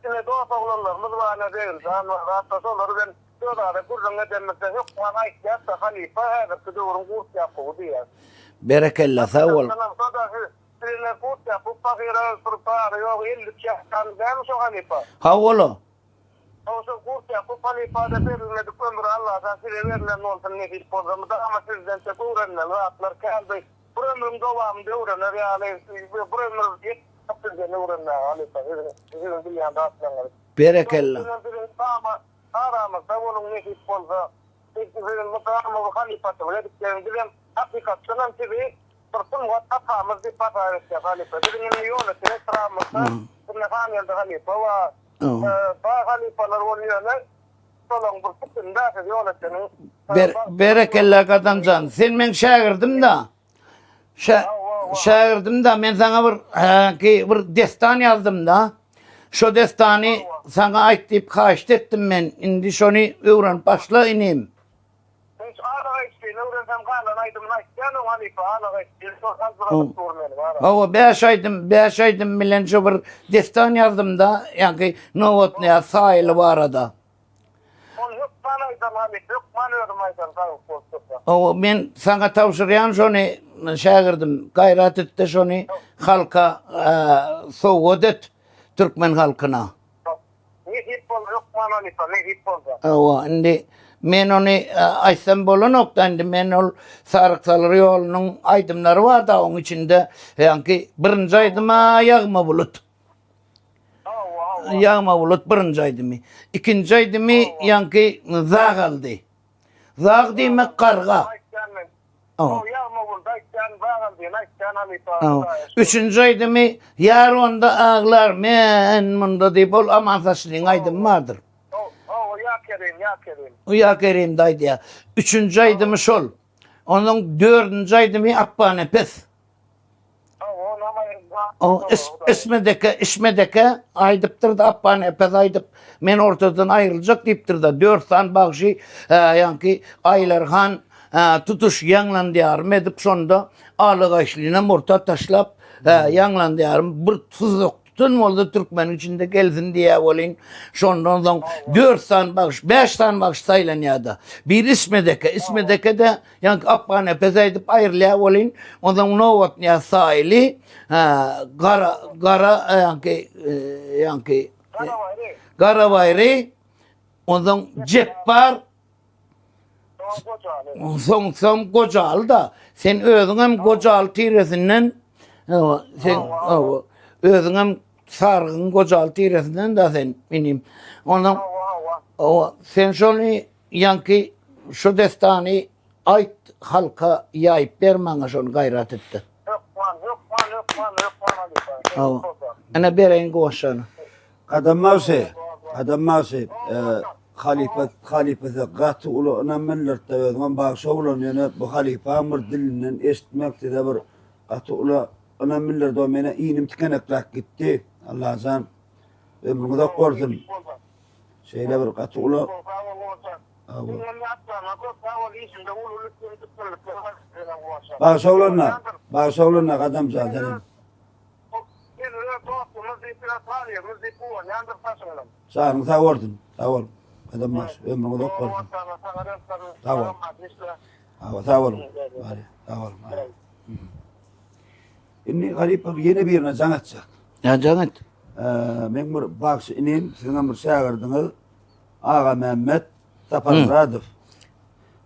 Ine dos oglanlarymyz bar ine Begiljan bar zatlar şolar bilen özara gürrüň edemizde hökman aýtýas-da halypa häzirki döwrüň Gurt Ýakuby diýýäs. Berekella sag bol. Ine Gurt Ýakup pahyra bir bary ýogy 53 ýaşdan dälmi şo halypa? Hawa-la. Hawa şo Gurt Ýakup halypada berilmedik ömür Allajan size berlen bolsun nesip bolsa mydama sizden tek öwrenmeli zatlar kän bir bir ömrüň dowamynda öwrener ýaly bir ömür ýetmez sizden öwrenmäge halypa siziň siziň bilýän zatlaryňyz. Berekella. Sizem biziň mydama aramyzda boluň nesip bolsa. Siz biziň mydama bir halypaçylyk edip geliň bizem hakykatdanam sizi Bir sungat atamyz diýip hasap etýär halypa. Biziň indi Ýolöten etrabymyzda indi Hangeldi halypa bar. Bar halypalar bol ýöne şolaryň bir sütünde siz Ýolöteniň. Berekella Gadamjan. Sen meň şägirdim-da. Şägirdim-da men saňa bir häki bir destan ýazdym-da. Şo destany saňa aýt diýip haýyşt etdim men. Indi şony öwrenip başla inim. Sen şu Ala gaýtdyny öwrensem galan aýdymyny aýtýan oň halypa Ala gaýtdy şol aljyradyp dur meni bara. Hawa bäş aýdym bäş aýdym bilen şu bir dessan ýazdymda ýaňky Nowatnyýaz Saýly barada. Ony hökman aýdan halypa hökman özüm aýdan saglyk bolup dursa. Hawa men saňa tabşyrýan şony şägirdim gaýrat etde şony halka sowgat et türkmen halkyna. Nesip bolsa hökman halypa, nesip bolsa. Hawa, indi men ony aýtsam bolanok-da, indi men ol Saryk Salyr ýolunyň aýdymlary bar-da, oň içinde ýaňky birinji aýdym-a Ýagma bulut. Hawa, hawa. Ýagma bulut birinji aýdymy. Ikinji aýdymy ýaňky Zag aldy. Zag diýmek garga. Aýtýan men. Gowy ýagma boldy aýtýan Zagaldyny aýtýan halypa. Üçünji aýdymy Ýar onda aglar men munda diýip ol Aman Saçlyň aýdymy bardyr. Hawa Ýa Kerim Ýa Kerim. Ýa Kerimde aýdýar. Üçünji aýdymy şol. Onuň dördünji aýdymy Apbanepes. Ismedeke, Ismedeke aýdypdyr-da, Apbanepes aýdyp, men ortadan aýryljak diýipdir-de, dört sany bagşy, ýaňky Aýlar han tutuş ýaňlandýarym edip, şonda Aly Gaýyşlynam orta taşlap, ýaňlandýarym, bir tuzak tutan bolsa türkmeniň içinde gelsin diýýär welin, şondan soň dört sany bagşy, bäş sany bagşy saýlanýar-da. Biri Ismedeke, Ismedeke-de Ýaňky Apganepes aýdyp aýrylýar welin, onsoň Nobatnyýaz Saýly, Gara, Gara, ýaňky, ýaňky Garabaýry. Garabaýry, onsoň Jepbar, soň soň Gojaly-da. Sen özüňem Gojaly tiresinden, sen özüňem Sarygyň Gojaly tiresinden-de sen inim. Onsoň, sen şony Ýaňky şu dessany aýt halka ýaýyp ber maňa şony gaýrat etde. Hökman hökman hökman hökman halypa. Hawa. Ine bereýin goşany. Gadam bagşy, Gadam bagşy, halypa halypasy gaty uly ynam bildirtdi özüňem bagşy oglan ýöne bu halypaň bir dilinden eşitmek size bir gaty uly ynam bildirdi o meni inim tikenekläp gitdi Allajan ömrüň uzak bolsun. Şeýle bir gaty uly Bagşy oglanlar, bagşy oglanlar Gadamjan senem. Janyň sag bolsun, sag bol. Gadam bagşy, ömrüň uzak bolsun. Sag bol. Hawa, sag boluň. Sag boluň. Indi halypa ýene birine jaň etjek. Ýa jaň et. Meň bir bagşy inim, siziňem bir şägirdiňiz Agamämmet Saparmyradow.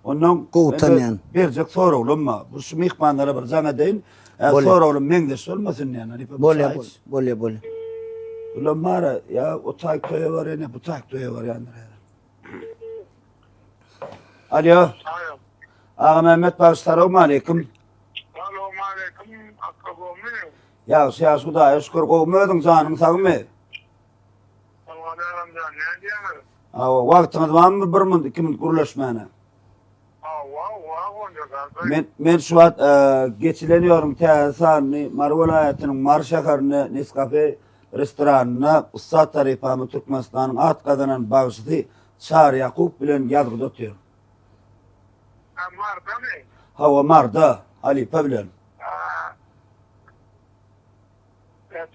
Ondan gowy tanýan. Berjek soraglym bar. Bu şu myhmanlara bir jaň edeýin. Soraglym meňzeş bolmasyn diýen halypa. Bolýa, bolýa, bolýa. Bulam bar ýa o taýk toýa barýan, ýa bu taýk toýa barýandyr. Alo. Agamämmet bagşy salowmaleýkim. Salowmaleýkim, akga gowmy? Ýagşy ýagşy Hudaýa şükür gowmy özüň janyň sagmy? Salam Ýaramjan, nädýäňiz? Hawa, wagtyňyz barmy bir minut, iki minut gürleşmäne? Hawa, hawa, bolýar gardaş. Men men şu wagt e, geçilen ýoluň täze sanyny Mary welaýatynyň Mary şäherinde Nescafe restoranynda ussat tarypamy Türkmenistanyň at gazanan bagşysy Çary Ýakup bilen ýazgyda otyr. Ha, Mardamy? Hawa, Marda, halypa bilen. Ha.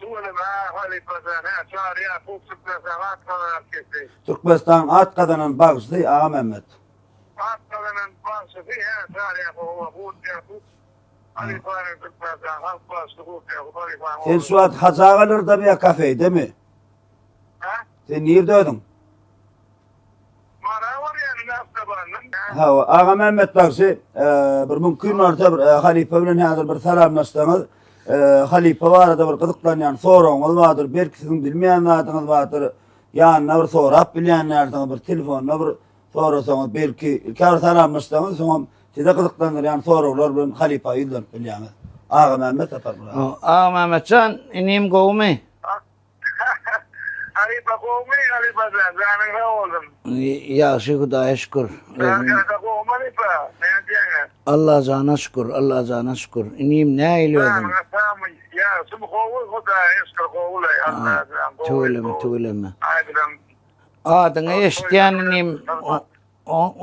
Tüweleme, ha. Halypa jan, hä, Çary Ýakup Türkmenistanyň at gazanan artisti. Türkmenistanyň at gazanan bagşysy Agamämmet. At gazanan bagşysy, hä, Çary Ýakup, hawa, Gurt Ýakup halypanyň Türkmenistanyň halk bagşysy Gurt Ýakup halypanyň Sen şu wagt Hajy agalardamy ýa kafeýdemi? Hä? Sen nirde özüň? Mara barýan indi awtobandan. Hawa, Agamämmet bagşy, bir mümkin bolsa bir halypa bilen häzir bir salamlaşsaňyz, halypa barada bir gyzyklanýan soragyňyz bardyr, belki siziň bilmeýän zadyňyz bardyr, ýanyna bir sorap bilýänlersiňiz, bir telefonda bir sorasaňyz, belki ilki bir salamlaşsaňyz, soňam size gyzyklandyrýan soraglar bilen halypa ýüzlenip bilýäňiz. Agamämmet Saparmyrat. Agamämmet jan, inim gowumy? Halypa gowmy halypa jan janyň sag bolsun. Ýagşy Hudaýa şükür. Kaka gowmy halypa näme diýýäňä. Allajana şükür Allajana şükür inim nähili özüň. Janyňa sagmy ýagşymy gowy Hudaýa şükür gowulaý Allajan gowy. Tüweleme tüweleme. Aýdylan. Adyňy eşitýän inim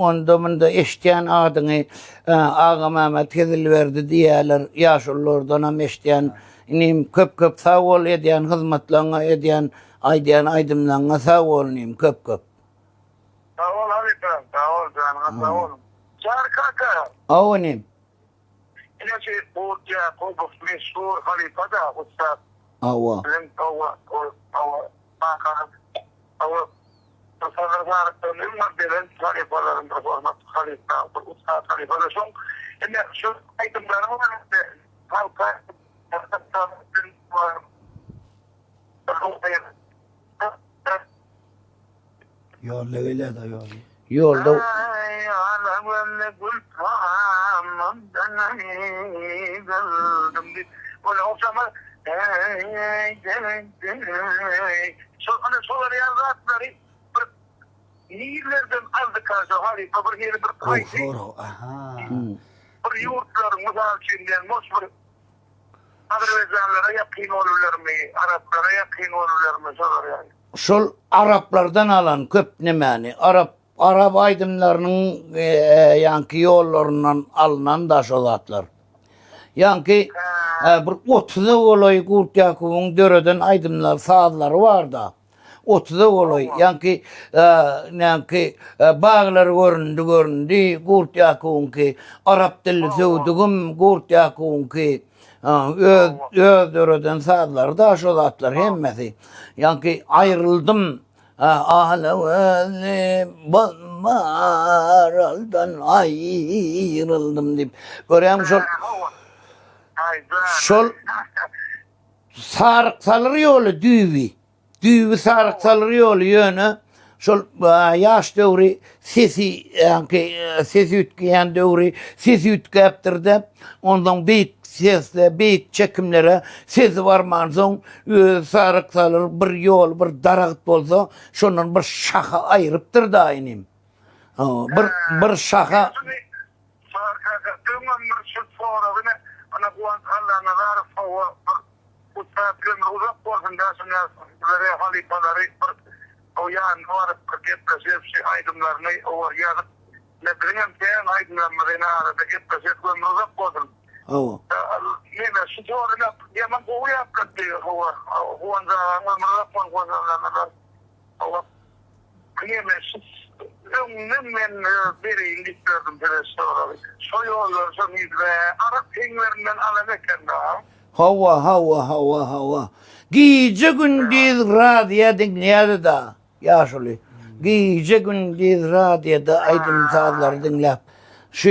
Onda-munda eşidýän adyňy Agamämmet Hezilberdi diýýärler. Ýaşululardanam eşidýän. Inim, köp-köp sag bol edýän hyzmatlaryňa, edýän, aýdýan aýdymlaryňa sag bol inim, köp-köp. Sag bol halypa, sag bol, janyňa sag bol. Çary kaka. Hawa inim. Ine şu Gurt Ýakubow meşhur halypa-da, ussat. Hawa. Biziň hawa, ol hawa, kakaňyz. Hawa, bir Sadyr Sarykdan iň bir belent halypalaryň bir hormatly halypa, bir ussat halypa-da şoň. Indi şu aýdymlaryň arasynda halka Ýolda gelýär-de ýolda. Ýolda. Aý, ala gözli gül tamamdan aýryldym diýip, ol ogşama eý, deý, deý. Şol ana şolar ýaly zatlary bir nirlerden aldyka şo halypa bir hili bir haýsy Aha. bir ýurtlaryň mysal üçin diýen boş bir azerbaýjanlara ýakyn bolubilermi, araplara ýakyn bolubilermi şolar ýaly. Şol araplardan alan köp nemäni, arap arap aýdymlarynyň ýaňky ýollaryndan alnan da şo zatlar. Ýaňky bir otuza golaý Gurt Ýakubyň döreden aýdymlar, sazlary bar-da. Otuza golaý, ýaňky näňki baglar göründi, göründi Gurt Ýakubyňky, arap dilli söwdügim Gurt Ýakubyňky. Öz öz döreden sazlary da şo zatlar hemmesi. Ýaňky aýryldym ala gözli maraldan aýryldym diýip. Görýäňmi şol şol saryk salyr ýoly düýbi. Düýbi saryk salyr ýoly ýöne şol ýaş döwri sesi ýaňky sesi üýtgeýän döwri sesi üýtgäpdir-de, onsoň beýik sesde, beýik çekimlere sesi barmansoň özi saryk salyr bir ýol bir daragt bolsa şondan bir şaha aýrypdyr-da inim. Bir bir şaha. Çary kaka öňem bir şu soragy ne ana Guwanç Allanazarow hawa bir ussat ömri uzak bolsun da şuny bizlere halypalary bir o ýanyna baryp bir gepleşip şu aýdymlaryny owa ýazyp ne biziňem kän aýdymlarymyzy ine arada gepleşip ömri uzak bolsun. Hawa. Neme şu soragy ýaman gowy ýatlatdy hawa Guwanç agaň ömri uzak bolsun Guwanç Allanazarow hawa. Neme şu öňünden men bereýin diýip berdim size şu soragy. Şo ýollary şo nirde arap heňlerinden alan eken-da. Hawa hawa hawa hawa. Gije gündiz radio diňleýärdi-da ýaşuly. Gije gündiz radioda aýdym sazlary diňläp. Şu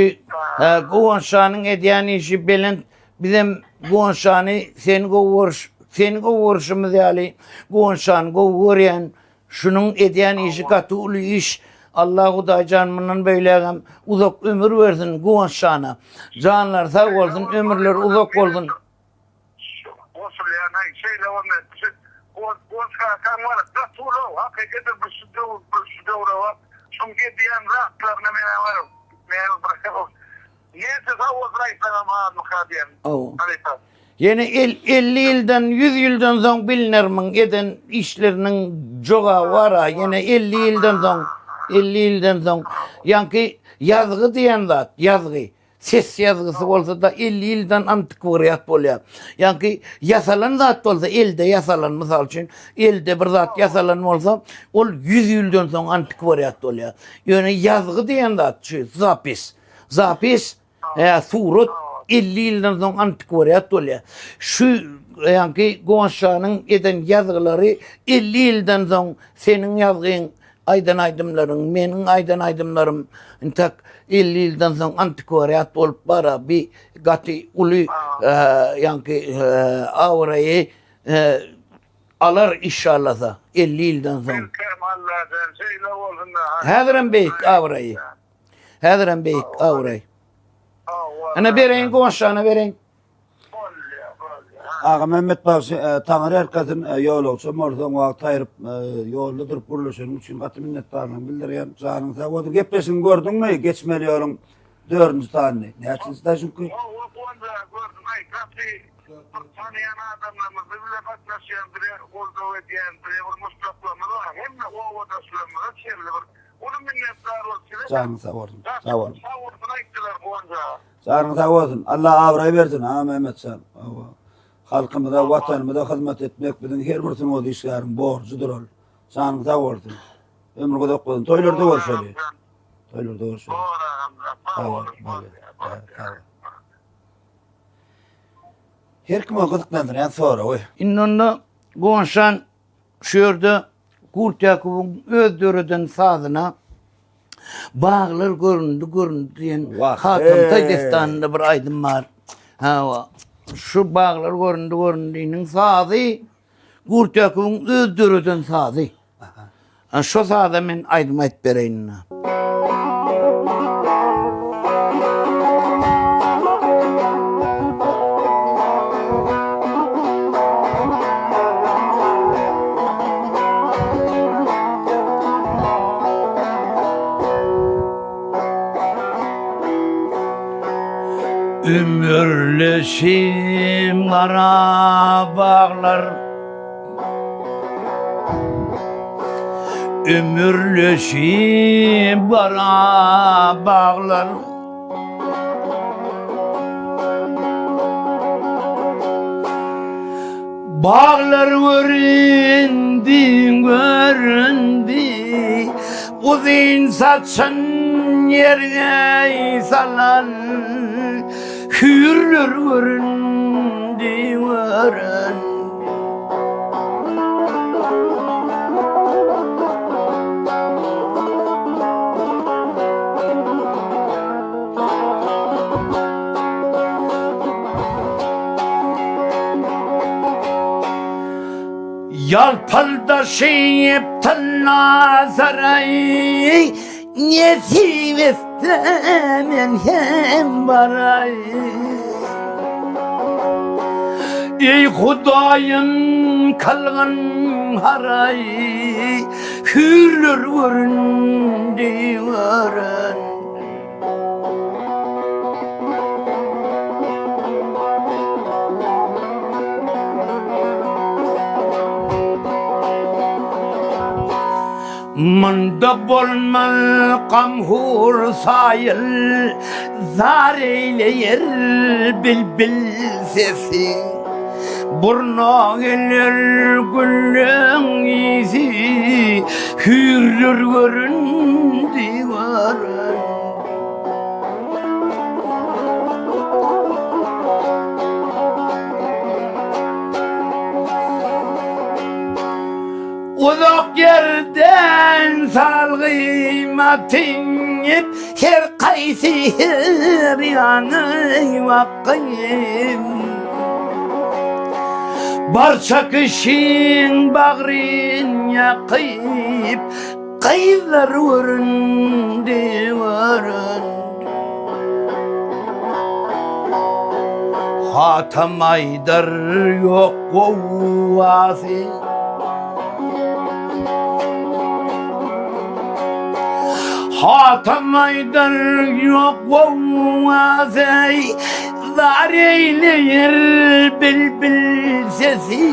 Guwanç şanyň edýän işi belent. Bizem Guwanç şany seni gowy görüş, seni gowy görüşimiz ýaly Guwanç şany gowy görýän. Şunuň edýän işi gaty uly iş. Allah Hudaýjan mundan beýlägem uzak ömür bersin Guwanç jana. Janlary sag bolsun, ömürleri uzak bolsun. Goşulýan aý şeýle bolmaý şu Guwanç kakaň bar gaty uly hakykaty bir şu döwür bir şu döwre bar şuň edýän zatlaryna menä bar men bir Näçe sag bolsun aýtsaňam azmyka diýen halypa. Ýene el 50 ýyldan 100 ýyldan soň bilinermiň eden işleriniň jogaby bar-a ýene 50 ýyldan soň 50 ýyldan soň ýaňky ýazgy diýen zat ýazgy. Ses ýazgysy bolsa-da 50 ýyldan antikwariat bolýar. Ýagny ýasalan zat bolsa, elde ýasalan, mysal üçin, elde bir zat ýasalan bolsa, ol 100 ýyldan soň antikwariat bolýar. Ýöne ýazgy diýen zat şu zapis. Zapis, ýa surat 50 ýyldan soň antikwariat bolýar. Şu ýagny Gonşanyň eden ýazgylary 50 ýyldan soň seniň ýazgyň Aýdan aýdymlaryň, meniň aýdan aýdymlarym intak 50 ýyldan soň antikwariat bolup bara bi gaty uly ýaňky abraýy alar inşallasa 50 ýyldan soň. Belkem Allajan şeýle bolsun-da. Häzirem beýik abraýy. Häzirem beýik abraý. Ene bereýin Guwançjana bereýin. Agamämmet bagşy Taňry ýalkasyn ýolagçam bolsaň wagt aýryp ýolda durup gürleşeniň üçin gaty minnetdarlygymy bildirýän. Janyň sag bolsun. Gepleşigiňi gördüňmi? Geçmeli ýoluň dördünji sanyny. Näçinji sany şuňky? Hawa Guwanç aga gördüm. Aý gaty bir tanaýan adamlarymyz biz bilen gatnaşýan bize goldaw edýän bize bir muşdaklarymyz bar. Hemme obadaşlarymyza çenli bir uly minnetdar bolup size Janyň sag bolsun. Sag bol. Sag bolsun aýtdylar Guwanç aga. Janyň sag bolsun. Allah abraý bersin Agamämmet jan. Hawa. Halkymyza, Watanymyza hyzmat etmek biziň her bir sungat işgäriň borjudyr ol. Janyň sag bolsun. Ömrüň uzak bolsun. Toýlarda görşeli. Toýlarda görşeli. Sag bol. Sag bol. Her kime gyzyklandyrýan soragy. Indi onda Gonşan şu ýerde Gurt Ýakubyň öz döreden sazyna Baglar göründi, göründi diýen Hatamtaý dessanynda bir aýdym bar. Hawa, şu Baglar göründi, göründiniň sazy Gurt Ýakubyň öz döreden sazy. Şo saza men aýdym aýdyp bereýin indi. Ümürleşim gara baglar Ümürleşim gara baglar Baglar göründi, göründi, Uzyn saçyn ýerge salan, Hüýrler göründi, göründi. Ýalpyldaşyp tylla saraý, Nesip etse men hem baraý. Eý Hudaýym kylgyn haraý, Hüýrler göründi göründi. Munda bolmaz gamhur saýyl, Zar eýleýär bilbil sesi. Burna geler gülleň ysy, Hüýrler göründi göründi. Uzak ýerden salgyma tiňip, Her kaýsy her ýana bakýyn. Barça kişiň bagryn ýakyp, Gyzlar göründi, göründi. Hatam aýdar ýok gowgasy. Hatam aýdar ýok gowgasy, Zar eýleýär bilbil sesi,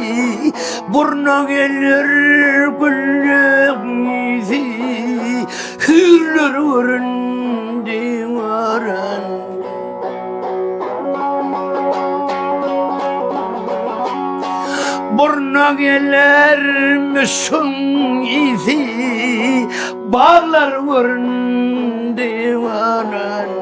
Burna geler güllüň ysy, Hüýrler göründi, göründi. Burna geler müşküň ysy, Baglar göründi, göründi.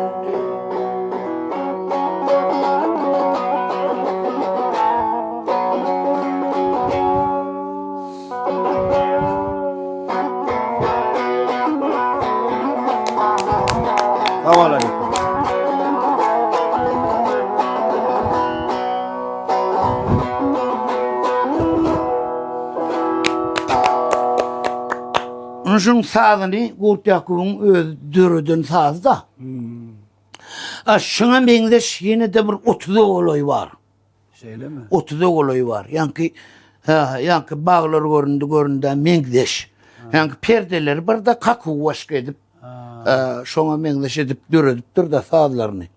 Sag bol halypa. Şuň sazyny Gurt Ýakubyň özi döreden sazy-da. A şuňa meňzeş ýene-de bir otuza golaý bar. Şeýlemi? Otuza golaý bar. Ýaňky, hä, ýaňky baglar göründi, göründä meňzeş. Ýaňky perdeleri bir-de kakuw başga edip, şoňa meňzeş edip döredipdir-de sazlaryny.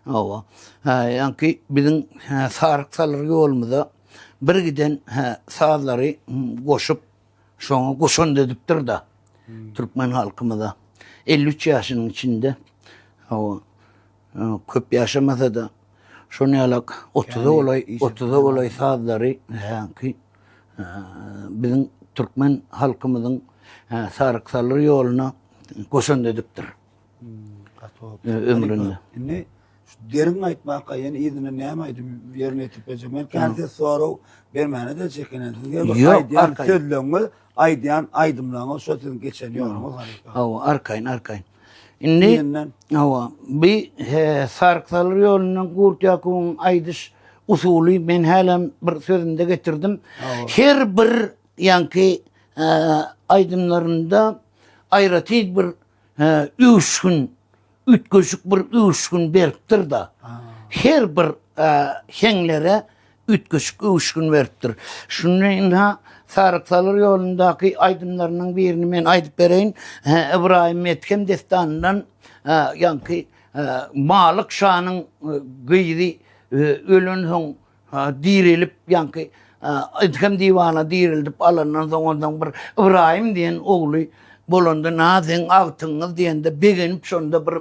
Hawa. Hä, ýaňky biziň saryk salyr ýolumyza bir giden sazlary goşup, şoňa goşant edipdir-de türkmen halkymyza. 53 ýaşynyň içinde, hawa, Köp ýaşamasa-da, şon ýalak otuza golaý, otuza golaý sazlary häki biziň türkmen halkymyzyň saryk salyr ýoluna goşant edipdir. Ömründe. Indi şu derin aýtmaka ýene yzyna näme aýdym ýerine ýetirip berjek? Men kän ses sorag bermäne-de çekinen. Sizge bir aýdýan sözleriňiz, aýdýan aýdymlaryňyz şo siziň geçen ýoluňyz halypa. Hawa, arkaýyn, arkaýyn. Indi hawa, bi Saryk Salyr ýolundan Gurt Ýakubyň aýdyş usuly men hälem bir sözümde getirdim. Her bir ýaňky aýdymlarynda aýratyn bir öwüşgin, üýtgeşik bir öwüşgin beripdir-de. Her bir heňlere üýtgeşik öwüşgin beripdir. Şunda ynha Saryk Salyr ýolundaky aýdymlarynyň birini men aýdyp bereýin. Ybraýym Edhem dessanyndan ýaňky Malyk şanyň gyzy ölensoň direlip ýaňky Edhem diwana dirildip alandan soň onsoň bir Ybraýym diýen ogly bolanda na seň agtygyňyz diýende begenip şonda bir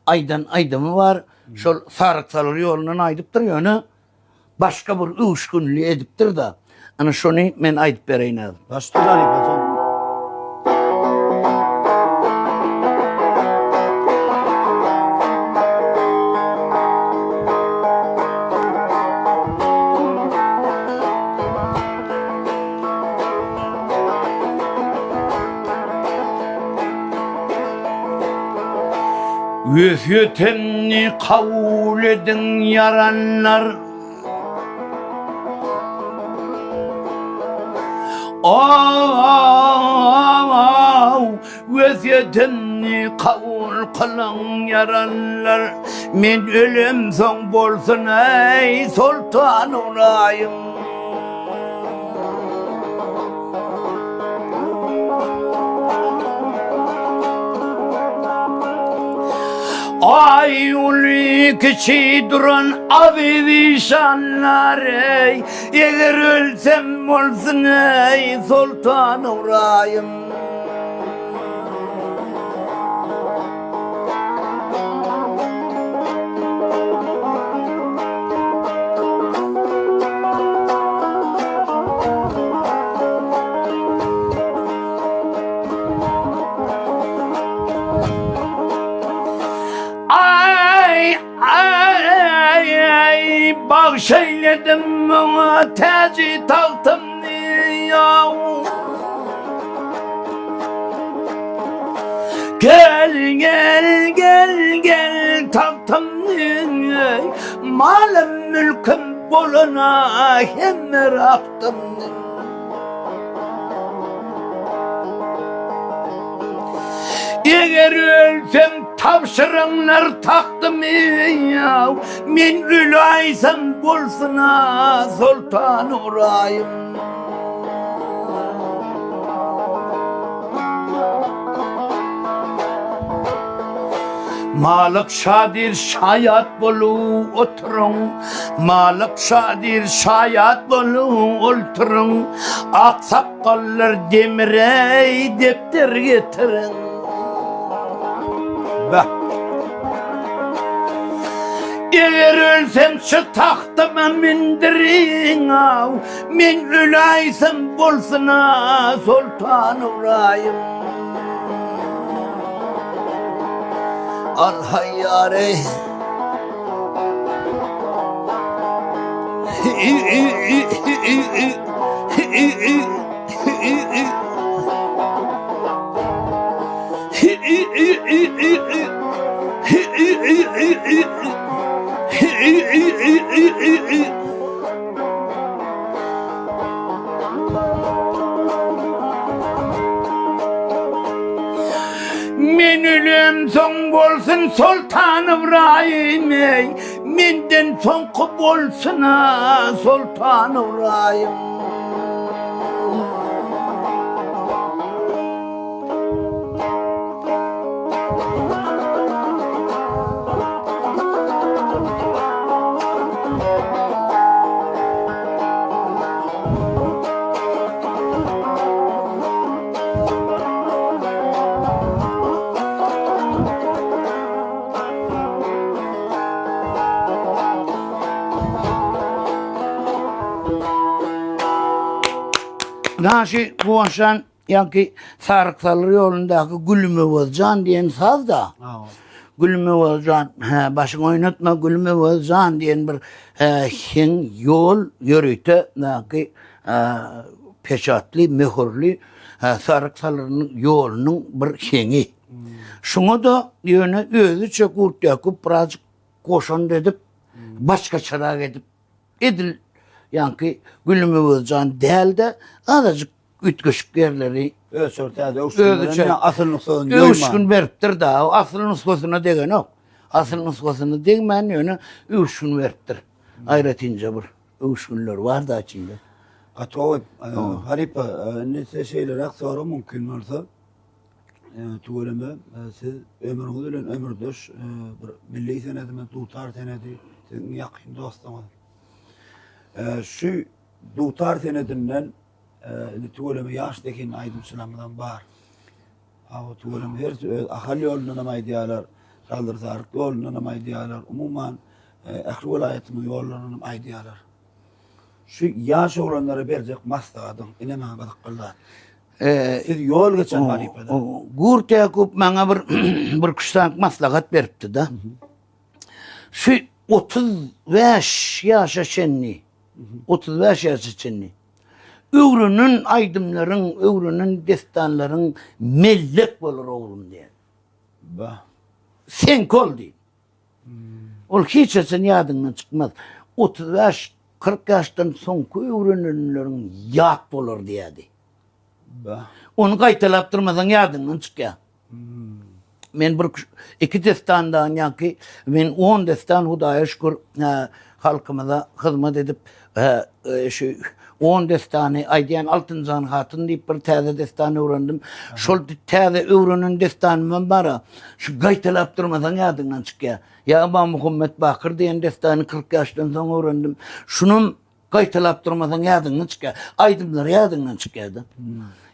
aýdan aýdymy bar. Şol Saryk Salyr ýolundan aýdypdyr ýöne başga bir öwüşginli edipdir-de. Ana şony men aýdyp bereýin häzir. Başda halypajan. Wesýetimni kabul ediň ýaranlar. Aw, wesýetimni kabul kylyň ýaranlar. Men ölemsoň bolsun eý Soltan Ybraýym. Aý uly kiçi duran aziz işanlar eý, Eger ölsem bolsun eý Soltan Ybraýym. Ay ay ay bagş eyledim maňa täji tagtymny ýaw. Gel gel gel gel tagtymny malym mülküm bolana hemme rahtymny. Eger ölsem tabşyryňlar tagtymy ýaw, Men öläýsem bolsun-a Soltan Ybraýym. Malyk şadyr şaýat bolup oturyň, Malyk şadyr şaýat bolup olturyň, Ak sakgallar demir-eý depder getiriň. Beh. Eger ölsem şu tagtyma mündiriň aw, Men öläýsem bolsun-a Soltan Ybraýym. Al haýýary. Men ölemsoň bolsun Soltan Ybraýym eý, Menden soňky bolsun-a Soltan Ybraýym. Naşy Guwançjan Ýaňky Saryk-Salyr ýolundaky Gülmöwez jan diýen saz-da. Gülmöwez jan, hä, başyňy oýnatma Gülmöwez jan diýen bir heň ýol ýörite ýaňky peçatly, möhürli Saryk-Salyryň ýolunyň bir heňi. Şuňa-da ýöne özüçe Gurt Ýakup birazjyk goşant edip, başgaçarak edip, edil ýaňky Gülmöwez jan däl-de, azajyk üýtgeşik ýerleri Özçe täze öwüşgin özüçe asyl nusgasyny ýoýman. Öwüşgin beripdir da, asyl nusgasyna degenok. Asyl nusgasyna degmän ýöne öwüşgin beripdir. Aýratynja bir öwüşginler bar da içinde. Gaty gowy. Halypa, indi size şeýleräk sorag mümkin bolsa, tüweleme siz ömrüňiz bilen ömürdeş bir milli senedimiz dutar senedi siziň ýakyn dostuňyz. Şu dutar senedinden Indi tüweleme ýaş zehinli aýdymçylarymyzam bar. Hawa, tüweleme hersi öz Ahal ýolundan hem aýdýarlar, Saldyr-Saryk ýolundan hem aýdýarlar. Umuman, ähli welaýatymyň ýollaryndan hem aýdýarlar. Şu ýaş oglanlara berjek maslahatyň, ine maňa gyzykly zat. Siz ýol geçen halypa-da. Gurt Ýakup maňa bir bir küştänk maslahat beripdi-de. Şu 35 ýaşa çenli, 35 ýaşa çenli Öwrenen aýdymlaryň, öwrenen dessanlaryň mellek bolar oglum diýen. Bah. Seňki ol diýip. Ol hiç haçan ýadyňdan çykmaz. 35, 40 ýaşdan soňky öwrenenleriň ýat bolar diýýärdi. Bah. Ony gaýtalap durmasaň ýadyňdan çykýar. Men bir iki dessandan ýaňky men on dessan Hudaýa şükür halkymyza hyzmat edip şu on dessany aýdýan Altynjan hatyn diýip bir täze dessan öwrendim. Şol täze öwrenen dessanymam bara şu gaýtalap durmasaň ýadyňdan çykýar. Ýa Ymam Muhammet Bakyr diýen dessany 40 ýaşdan soň öwrendim. Şunam Gaýtalap durmasaň ýadyňdan çykýar. Aýdymlar ýadyňdan çykýar-da.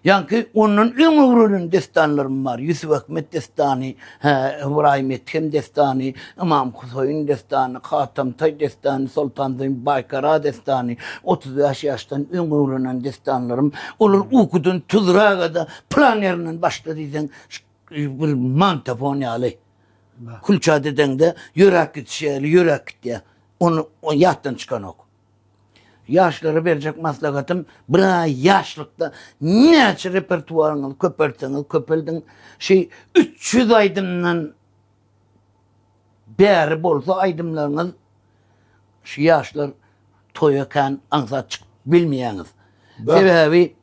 Ýaňky ondan öň öwrenen dessanlarym bar. Ýusup Ahmet dessany, hä, Ybraýym Ethem dessany, Ymam Huseýin dessany, Hatam Taý dessany, Soltan Zeýn Baýkara dessany, 35 ýaşdan öň öwrenen dessanlarym. Olar ukudan tuzraga-da pylan ýerinden başla diýseň, bir mantafon ýaly. Kulça dedeňde ýöräp gidişi ýaly ýöräp gitýär. Ony ýatdan çykanok. Ýaşlara berjek maslahatym, bir aý ýaşlykda näçe repertuaryňyzy köpeltseňiz köpeldiň, şi 300 aýdymdan bäri bolsa aýdymlaryňyz şu ýaşlar toýa kän aňsat çykyp bilmeýäňiz. Sebäbi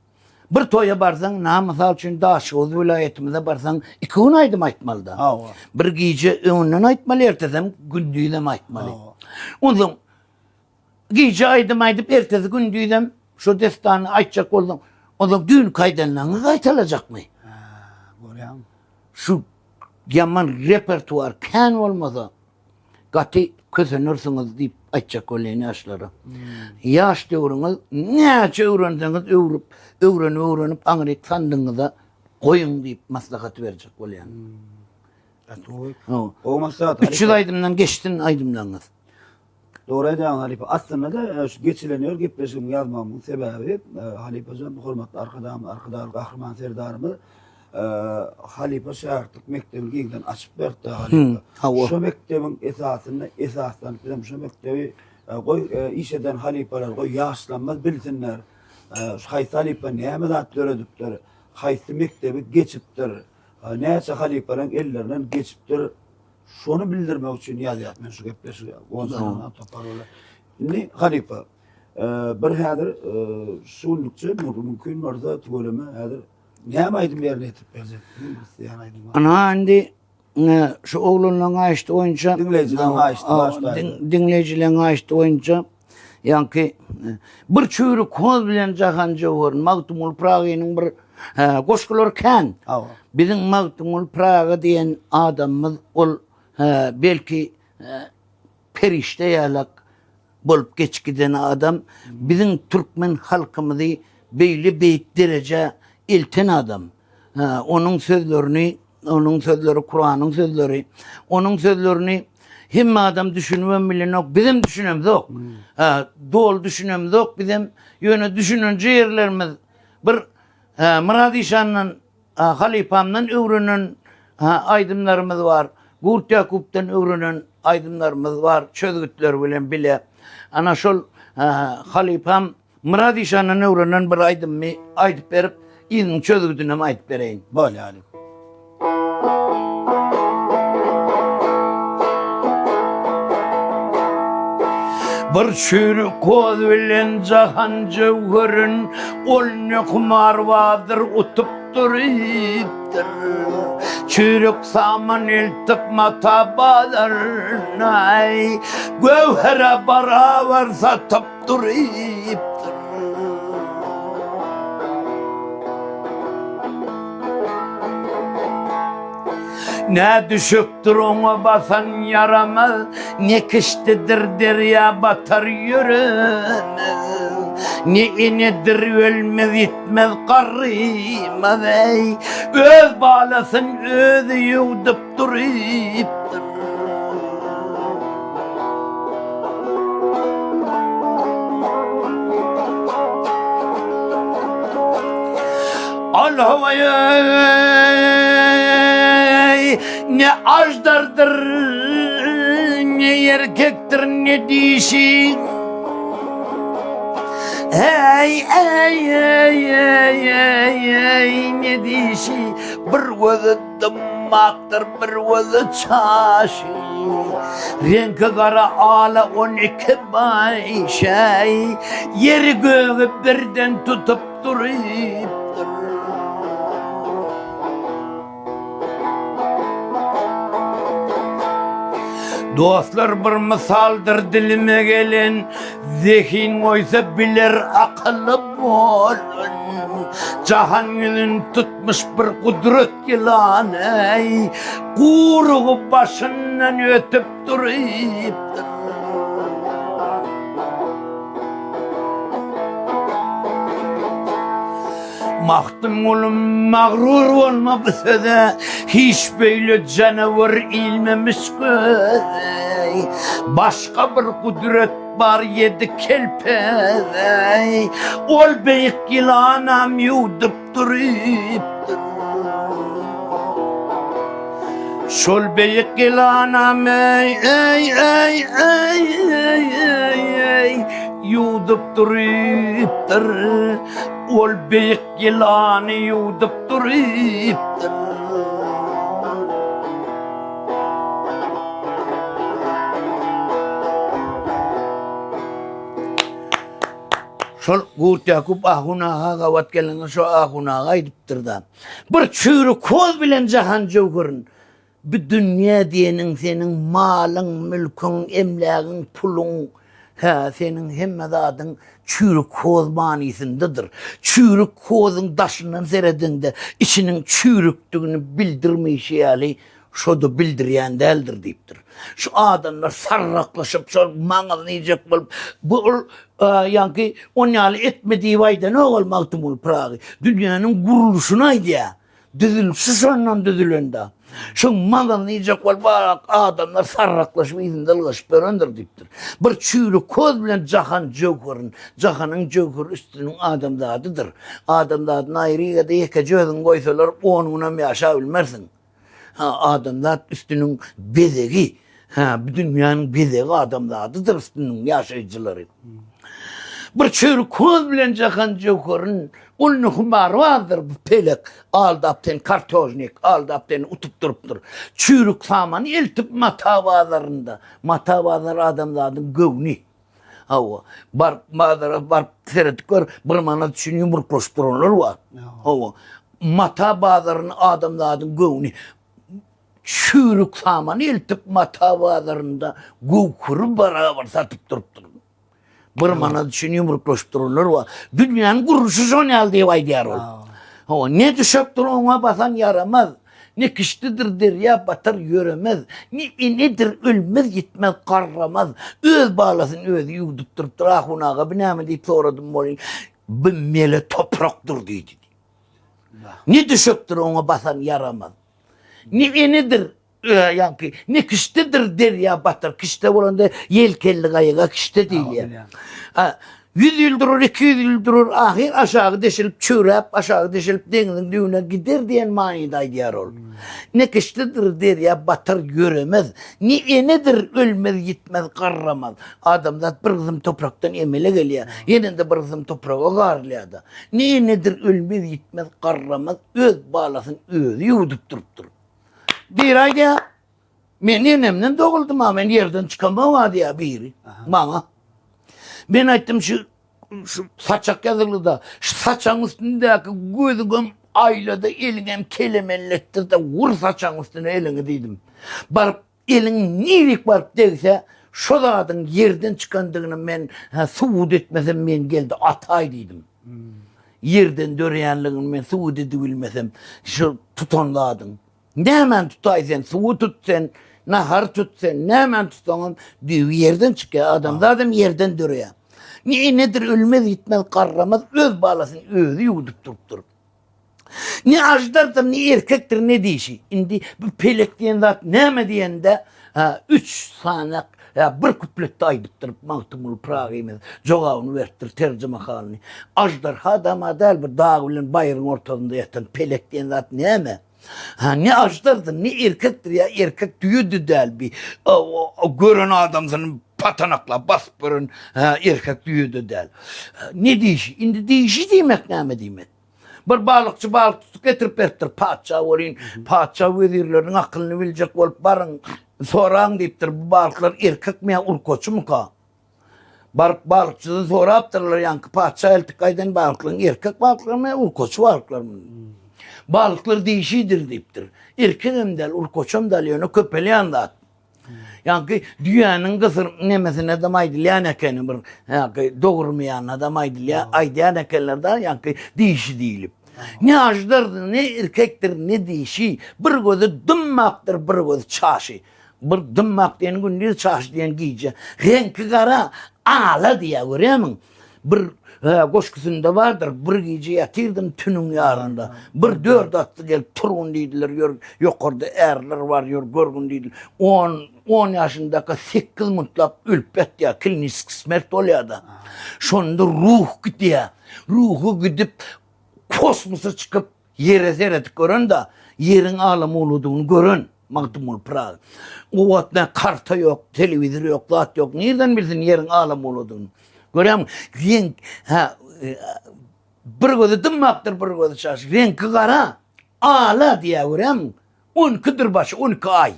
Bir toýa barsaň, na mysal üçin Daşoguz welaýatymyza barsaň, iki gün aýdym aýtmaly-da. Hawa. Bir gije öňünden aýtmaly, ertesem gündizem aýtmaly. Hawa. Onsoň gije aýdym aýdyp, ertesi gündizem şo dessany aýtjak bolsaň, onsoň düýnki aýdanlaryňy gaýtalajakmy? Hä, görýäňmi? Şu ýaman repertuar kän bolmasa, Gaty kösenersiňiz diýip aýtjak bolýan ýaşlara. Ýaş döwrüňiz näçe öwrenseňiz öwrüp, öwrenip öwrenip aňryk sandygyňyza goýuň diýip maslahat berjek bolýan. Gaty gowy. Gowy maslahat. 300 aýdymdan geçsin aýdymlaryňyz. Dogry aýdýaň halypa. Aslynda-da şu geçilen ýol gepleşigimi ýazmagymyň sebäbi halypajan hormatly Arkadagymyz, Arkadagly Gahryman Serdarymyz halypa şägirtlik mekdebini giňden açyp berdi halypa. Şo mekdebiň esasynda esaslanyp bizem şo mekdebi goý iş eden halypalar, goý ýaşlarymyz bilsinler. Şu haýsy halypa näme zat döredipdir, haýsy mekdebi geçipdir, näçe halypalaryň ellerinden geçipdir. Şony bildirmek üçin ýazýas men şu gepleşigi. Gonjanyň topary bilen. Indi halypa, bir häzir şu günlükçe mümkin bolsa tüweleme häzir näme aýdym ýerine ýetirip berjek? Bir isleýän aýdym bar. Ana indi şu oglanlaryň aýşty boýunça diňleýjileriň aýşty başlaýdy. Diňleýjileriň aýşty boýunça ýaňky bir çüýrük hoz bilen jahan jöwher Magtymguly Pyragynyň bir goşgulary kän. Biziň Magtymguly Pyragy diýen adamymyz ol belki perişde ýalak bolup geçip giden adam, biziň türkmen halkymyzy beýle beýik derejä elten adam. Onuň sözlerini, onuň sözleri Kuranyň sözleri, onuň sözlerini hemme adam düşünibem bilenok, bizem düşünemzok. Doly düşünemzok bizem, ýöne düşünenje ýerlerimiz bir Myrat işandan Halypamdan öwrenen aýdymlarymyz bar. Gurt Ýakupdan öwrenen aýdymlarymyz bar, çözgütleri bilen bile. Ana şol halypam Myrat işandan öwrenen bir aýdymymy aýdyp berip, yzynyň çözgüdinem aýdyp bereýin. Bolýar halypa. Bir çüýrük hoz bilen jahan jöwherin Ol ne humarbazdyr utup durypdyr. Çüýrük saman eltip mata bazaryna, Göwhere barabar satyp durypdyr. Ne düşekdir oňa basan ýaramaz, Ne kiştidir derýa batar ýöremez. Ne enedir ölmez ýitmez garrymaz eý, Öz balasyn özi ýuwdup durypdyr. Al hawaýy ne aždardyr, ne erkekdir, ne dişi. Ey ey ey ey ey ey ne dişi bir gözü dymmakdyr bir gözü çaşy. Reňki gara ala 12 baýşaý ýeri gögi birden tutup durypdyr. Dostlar bir mysaldyr dilime gelen, Zehin goýsa biler akyly bolan. Jahan ýüzün tutmuş bir gudrat ýylany, Gurugy başyndan ötüp durypdyr. Magtymgulym magrur bolma bu söze, Hiç beýle janawar ilmemiş göze. Başga bir gudrat bar ýedi kelpeze, Ol beýik ýylanam ýuwdup durypdyr. Şol beýik ýylanam eý eý eý eý eý eý eý ýuwdup durypdyr. Ol beýik ýylany ýuwdup durypdyr. Şol Gurt Ýakup ahun aga gabat gelende şo ahun aga aýdypdyr-da. Bir çüýrük hoz bilen jahan jöwherin Bu dünýe diýeniň seniň malyň, mülküň, emlägiň, puluň, hä, seniň hemme zadyň çüýrük hoz manysyndadyr. Çüýrük hozuň daşyndan seredeňde içiniň çüýrükdigini bildirmeýşi ýaly, şo-da bildirýän däldir diýipdir. Şu adamlar sarraklaşyp, şol maňyzyny iýjek bolup, bu ol ýaňky on ýaly etme diýip aýdanok ol Magtymguly Pyragy. Dünýäniň gurluşyny aýdýar. Düzülişi şondan düzülende. Şoň mazasyny iýjek bolup adamlar sarraklaşyp yzynda ylgaşyp ýörendir diýipdir. Bir çüýrük köz bilen jahan jöwherin, jahanyň jöwheri üstüniň adamzadydyr. Adamzadyny aýry ýerde ýekeje özüňi goýsalar on günem ýaşap bilmersiň. Ha, adamzat üstüniň bezegi, ha, bu dünýäniň bezegi adamzadydyr üstüniň ýaşaýjylary. Bir çüýrük köz bilen jahan jöwherin, ol ne humarbazdyr bu pelek, aldap seni kartožnik, aldap seni utup durupdyr. Çüýrük samany eltip mata bazarynda, mata bazary adamzadyň göwni. Hawa, baryp bazara baryp seredip gör, bir manat üçin ýumruklaşyp duranlar bar. Hawa, mata bazaryny adamzadyň göwni. Çüýrük samany eltip mata bazarynda göwheri barabar satyp durupdyr. Bir manat üçin ýumruklaşyp duranlar bar. Dünýäniň gurluşy şon ýaly diýip aýdýar ol. Hawa, ne düşekdir oňa basan ýaramaz, ne kiştidir derýa batar ýöremez, ne enedir ölmez ýitmez garramaz. Öz balasyny özi ýuwdup durupdyr. Ahun aga bu näme diýip soradym welin, bu mele toprakdyr diýdi. Ne düşekdir oňa basan ýaramaz. Ne enedir ýaňky ne kişdedir derýa batar. Kişde bolanda ýelkenli gaýyga kişde diýilýär. Ha, 100 ýyl durur, 200 ýyl durur, ahyr aşagy deşilip, çüwräp, aşagy deşilip deňziň düýbüne gider diýen manyda aýdýar ol. Ne kişdedir derýa batar ýöremez, ne enedir ölmez, ýitmez, garramaz. Adamzat bir gysym toprakdan emele gelýär, ýene-de bir gysym topraga garylýar-da. Ne enedir ölmez, ýitmez, garramaz, öz balasyny özi ýuwdup durupdyr. Biri aýdýar, men enemden doguldym-a, men ýerden çykamok-a diýýär biri maňa. Men aýtdym, şu şu saçak ýazyldy-da, şu saçagyň üstündäki gözüňem aýla-da, eliňem kelemenletdir-de, wur saçagyň üstüne eliňi diýdim. Baryp Eliň nirik baryp degse, şo zadyň ýerden çykandygyny men subut etmesem men geldi ataý diýdim. Ýerden döreýänligini men subut edibilmesem, şo tutan zadyň. Nämäni tutaý sen, suwy tut sen, nahary tut sen, nämäni tutsaňam düýbi ýerden çykýar, adamzadam ýerden döreýär. Ne enedir ölmez ýitmez garramaz öz balasyny özi ýuwdup durupdyr. Ne aždardyr, ne erkekdir, ne dişi. Indi bu pelek diýen zat näme diýende, üç sany bir kupletde aýdypdyr Magtymguly Pyragymyz jogabyny beripdir terjimehalyny. Aždarha dama däl bir dag bilen baýryň ortasynda ýatan pelek diýen zat näme? Ha ne aždardyr, ne erkekdir ýa erkek düýe-de däl bi. Gören adamsyny patanaklap basyp gören erkek düýe-de däl. Ne dişi? Indi dişi diýmek näme diýmek? Bir balykçy balyk tutup getirip beripdir patyşa welin, patyşa wezirleriniň akylyny biljek bolup baryň, soraň diýipdir, bu balyklar erkekmi ýa urkaçymyka? Baryp balykçydan sorapdyrlar, ýaňky patyşa eltip gaýdan balyklaryň erkek balyklarymy ýa urkaçy balyklarymy? Balyklar dişidir diýipdir. Erkegem däl, urkaçam däl, ýöne köpelýän zat. Ýaňky düýäniň gysyr nemesine-de aýdylýan ekeni bir ýaňky dogurmaýanyna-da aýdylýar, aýdýan ekenler-de ýaňky dişi diýlip. Ne aždardyr, ne erkekdir, ne dişi, bir gözi dymmakdyr, bir gözi çaşy. Bir dymmak diýen gündiz, çaşy diýen gije. Reňki gara, ala diýýär, görýärmiň? Bir goşgusynda bardyr, bir gije ýatyrdym tünüň ýarynda. Bir dört atly gelip turgun diýdiler, ýör, ýokarda ärler bar, ýör görgün diýdiler. On, on ýaşyndaka sekiz muntlap ölüp ýatýar, kliniski smert bolýar-da. Şonda ruh gidýär. Ruhy gidip, kosmosa çykyp, Ýere seredip gören-de, ýeriň alym uludygyny gören Magtymguly Pyragy. O wagt nä karta ýok, telewizor ýok, zat ýok. Nirden bilsin ýeriň alym uludygyny. Görýäňmi? Reňk, hä, bir gözi dymmakdyr, bir gözi çaş. Reňki gara, ala diýýär, görýäňmi? On ikidir başy, 12 aý.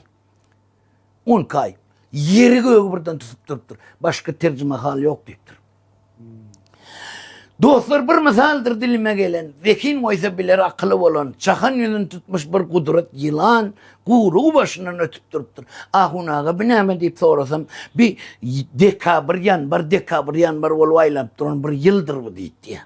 12 aý. Ýeri gögi birden tutup durupdyr. Başga terjimehal ýok diýipdir. Dostlar bir mysaldyr dilime gelen, Zehin goýsa biler akyly bolan, Jahan ýüzün tutmuş bir gudrat ýylan, Gurugy başyndan ötüp durupdyr. Ahun aga bi näme diýip sorasam, bi dekabr, ýanbar, dekabr, ýanbar bolup aýlanyp duran bir ýyldyr bu diýip diýýär.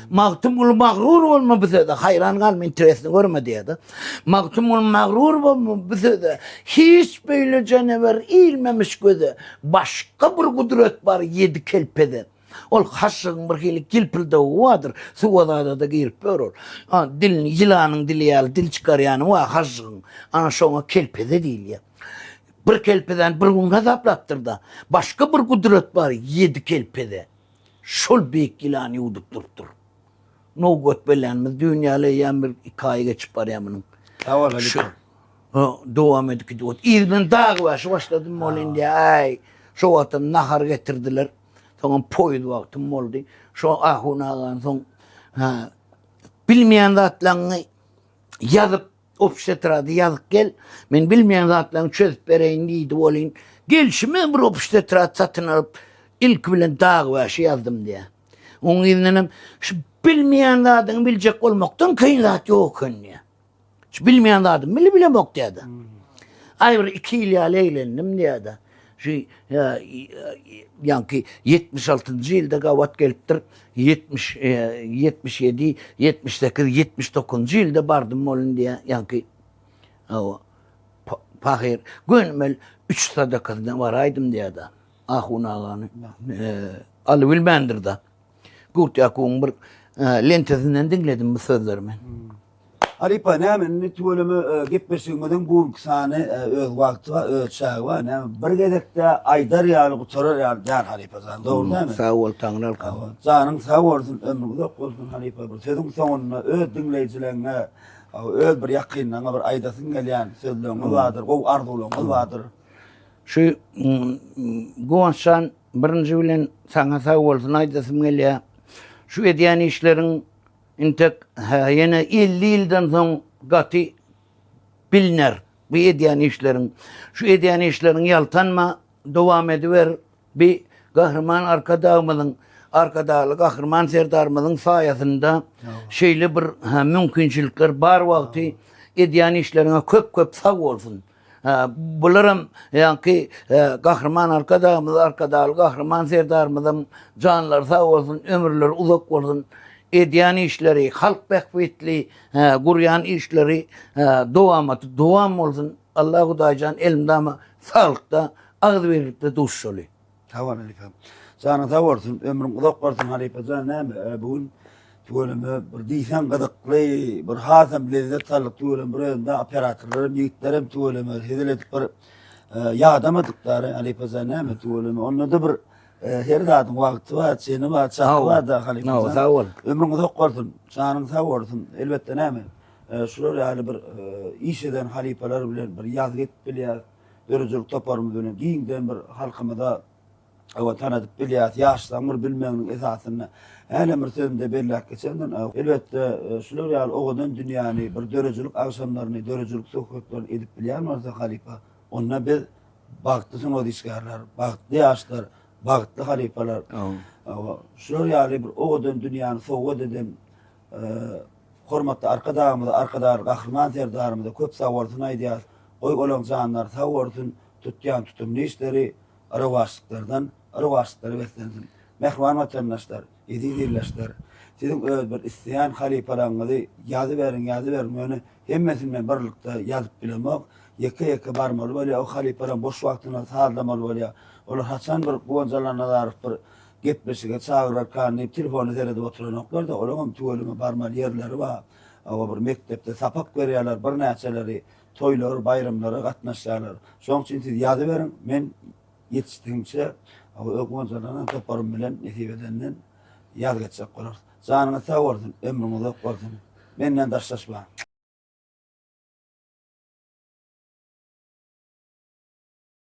Magtymguly magrur bolma bu söze, haýran galma interesini görme diýýär-de. Magtymguly magrur bolma bu söze, hiç beýle janawer ilmemiş göze, başga bir gudrat bar ýedi kelpede. Ol haşşygyň bir hili gilpildewügi bardyr, suwa zada-da girip ýör ol. A, dilini ýylanyň dili ýaly dil çykarýany bar haşşygyň. Ana şoňa kelpeze diýilýär. Bir kelpezäni bir gün hasaplapdyr-da. Başga bir gudrat bar, ýedi kelpeze. Şol beýik ýylany ýuwdup durupdyr. Nowgot bellänimiz düýn ýaly eýýäm bir iki aý geçip barýar munuň. Sag bol Halypa. Ha, dowam edip gidip ot. Yz bilen dag başy başladym ol indi. Aý, şo wagtam nahar getirdiler. Soňam poýuz wagtym boldy. Şo Ahun agany soň ha, bilmeýän zatlaryňy ýazyp Obşi tetrady ýazyp gel, men bilmeýän zatlaryňy çözüp bereýin diýdi welin, gelşime bir obşi tetrad satyn alyp, ilki bilen Dagbäşi ýazdym diýýär. Oň yzyndanam şu bilmeýän zadyňy biljek bolmakdan kyn zat ýok eken diýýär. Şu bilmeýän zadymy bile bilemok diýýär-de. Aý bir iki ýyl ýaly eglendim diýýär-de. Şu ýaňky 76-njy ýylda gabat gelipdir. 70 77, 78, 79-njy ýylda bardym bolun diýýär. Ýaňky hawa pahyr gönümel üç sadakasyna baraýdym diýýär-de. Ahun agany alybilmändir-de. Gurt Ýakubyň bir lentesinden diňledim bu sözleri men. Halypa näme indi tüweleme gepleşigimiziň bu günki sany öz wagty bar, öz çagy bar. Näme bir gezekde aýdar ýaly gutarar ýaly däl halypa jan. Dogry dälmi? Sag bol Taňryalkasyn. Janyň sag bolsun, ömrüň uzak bolsun halypa. Bir sözüň soňunda öz diňleýjileriňe, öz bir ýakynlaryňa bir aýdasyň gelýän sözleriňiz bardyr, gowy arzuwlaryňyz bardyr. Şu Guwanç jan birinji bilen saňa sag bolsun aýdasym gelýär. Şu edýän işleriň Intek hä ýene 50 ýyldan soň gaty bilner bu edýän işleriň. Şu edýän işleriň ýaltanma dowam ediber bi Gahryman Arkadagymyzyň Arkadagly Gahryman Serdarymyzyň saýasynda şeýle bir mümkinçilikler bar wagty edýän işleriňe köp köp sag bolsun. Bularam ýaňky Gahryman Arkadagymyz, Arkadagly Gahryman Serdarymyzyň janlary sag bolsun, ömürleri uzak bolsun. Edýän işleri, halk bähbitli gurýan işleri dowamaty dowam bolsun. Allah Hudaýjan elmydama saglykda, agzybirlikde duşuşaly. Sag bol halypa. Janyň sag bolsun, ömrüň uzak bolsun halypa jan näme bu gün tüweleme bir diýseň gyzykly, bir hasam lezzet aldyk tüweleme bir özümde operatorlarym, ýigitlerim tüweleme hezil edip bir ýadamadyk dary halypa jan näme tüweleme onda-da bir her zadyň wagty bar, çeni bar, çaky bar da halypa jan. Sag bol. Ömrüň uzak bolsun, janyň sag bolsun. Elbetde näme şular ýaly bir iş eden halypalar bilen bir ýazgy edip bilýäris. Döredijilik toparymyz bilen giňden bir halkymyza hawa tanadyp bilýäris. Ýaşlaryň bir bilmeginiň esasynda hälem bir sözümde belläp geçendim. Elbetde, şular ýaly owadan dünýäni, bir döredijilik agşamlaryny, döredijilik söhbetlerini edip bilýän bolsak halypa, onda biz bagtly sungat işgärler, bagtly ýaşlar, bagtly halypalar. Hawa, şular ýaly bir owadan dünýäni sowgat eden Hormatly Arkadagymyza, Arkadagly Gahryman Serdarymyza köp sagbolsun aýdýarys. Goý olaň janlary sag bolsun, tutýan tutumly işleri rowaçlyklardan rowaçlyklara beslensin. Mähriban watandaşlar, eziz ildeşler, siziň öz bir isleýän halypalaryňyzy ýazyberiň, ýazyberiň, ýöne hemmesini men birlikde ýazyp bilemok. Ýeke-ýeke barmaly bolýar, o halypalaryň boş wagtyny sazlamaly bolýar. Olar haçan bir Guwanç Allanazarow bir gepleşige çagyrarkan diýip telefona seredip oturanoklar-da, olaňam tüweleme barmaly ýerleri bar. Hawa, bir mekdepde sapak berýärler, birnäçeleri toýlar, baýramlara gatnaşýarlar. Şonuň üçin siz ýazyberiň, men ýetişdigimçe Guwanç toparym bilen nesip edenden ýazgy etjek bolarys. Janyňyz sag bolsun, ömrüňiz uzak bolsun. Menden daşlaşmaň.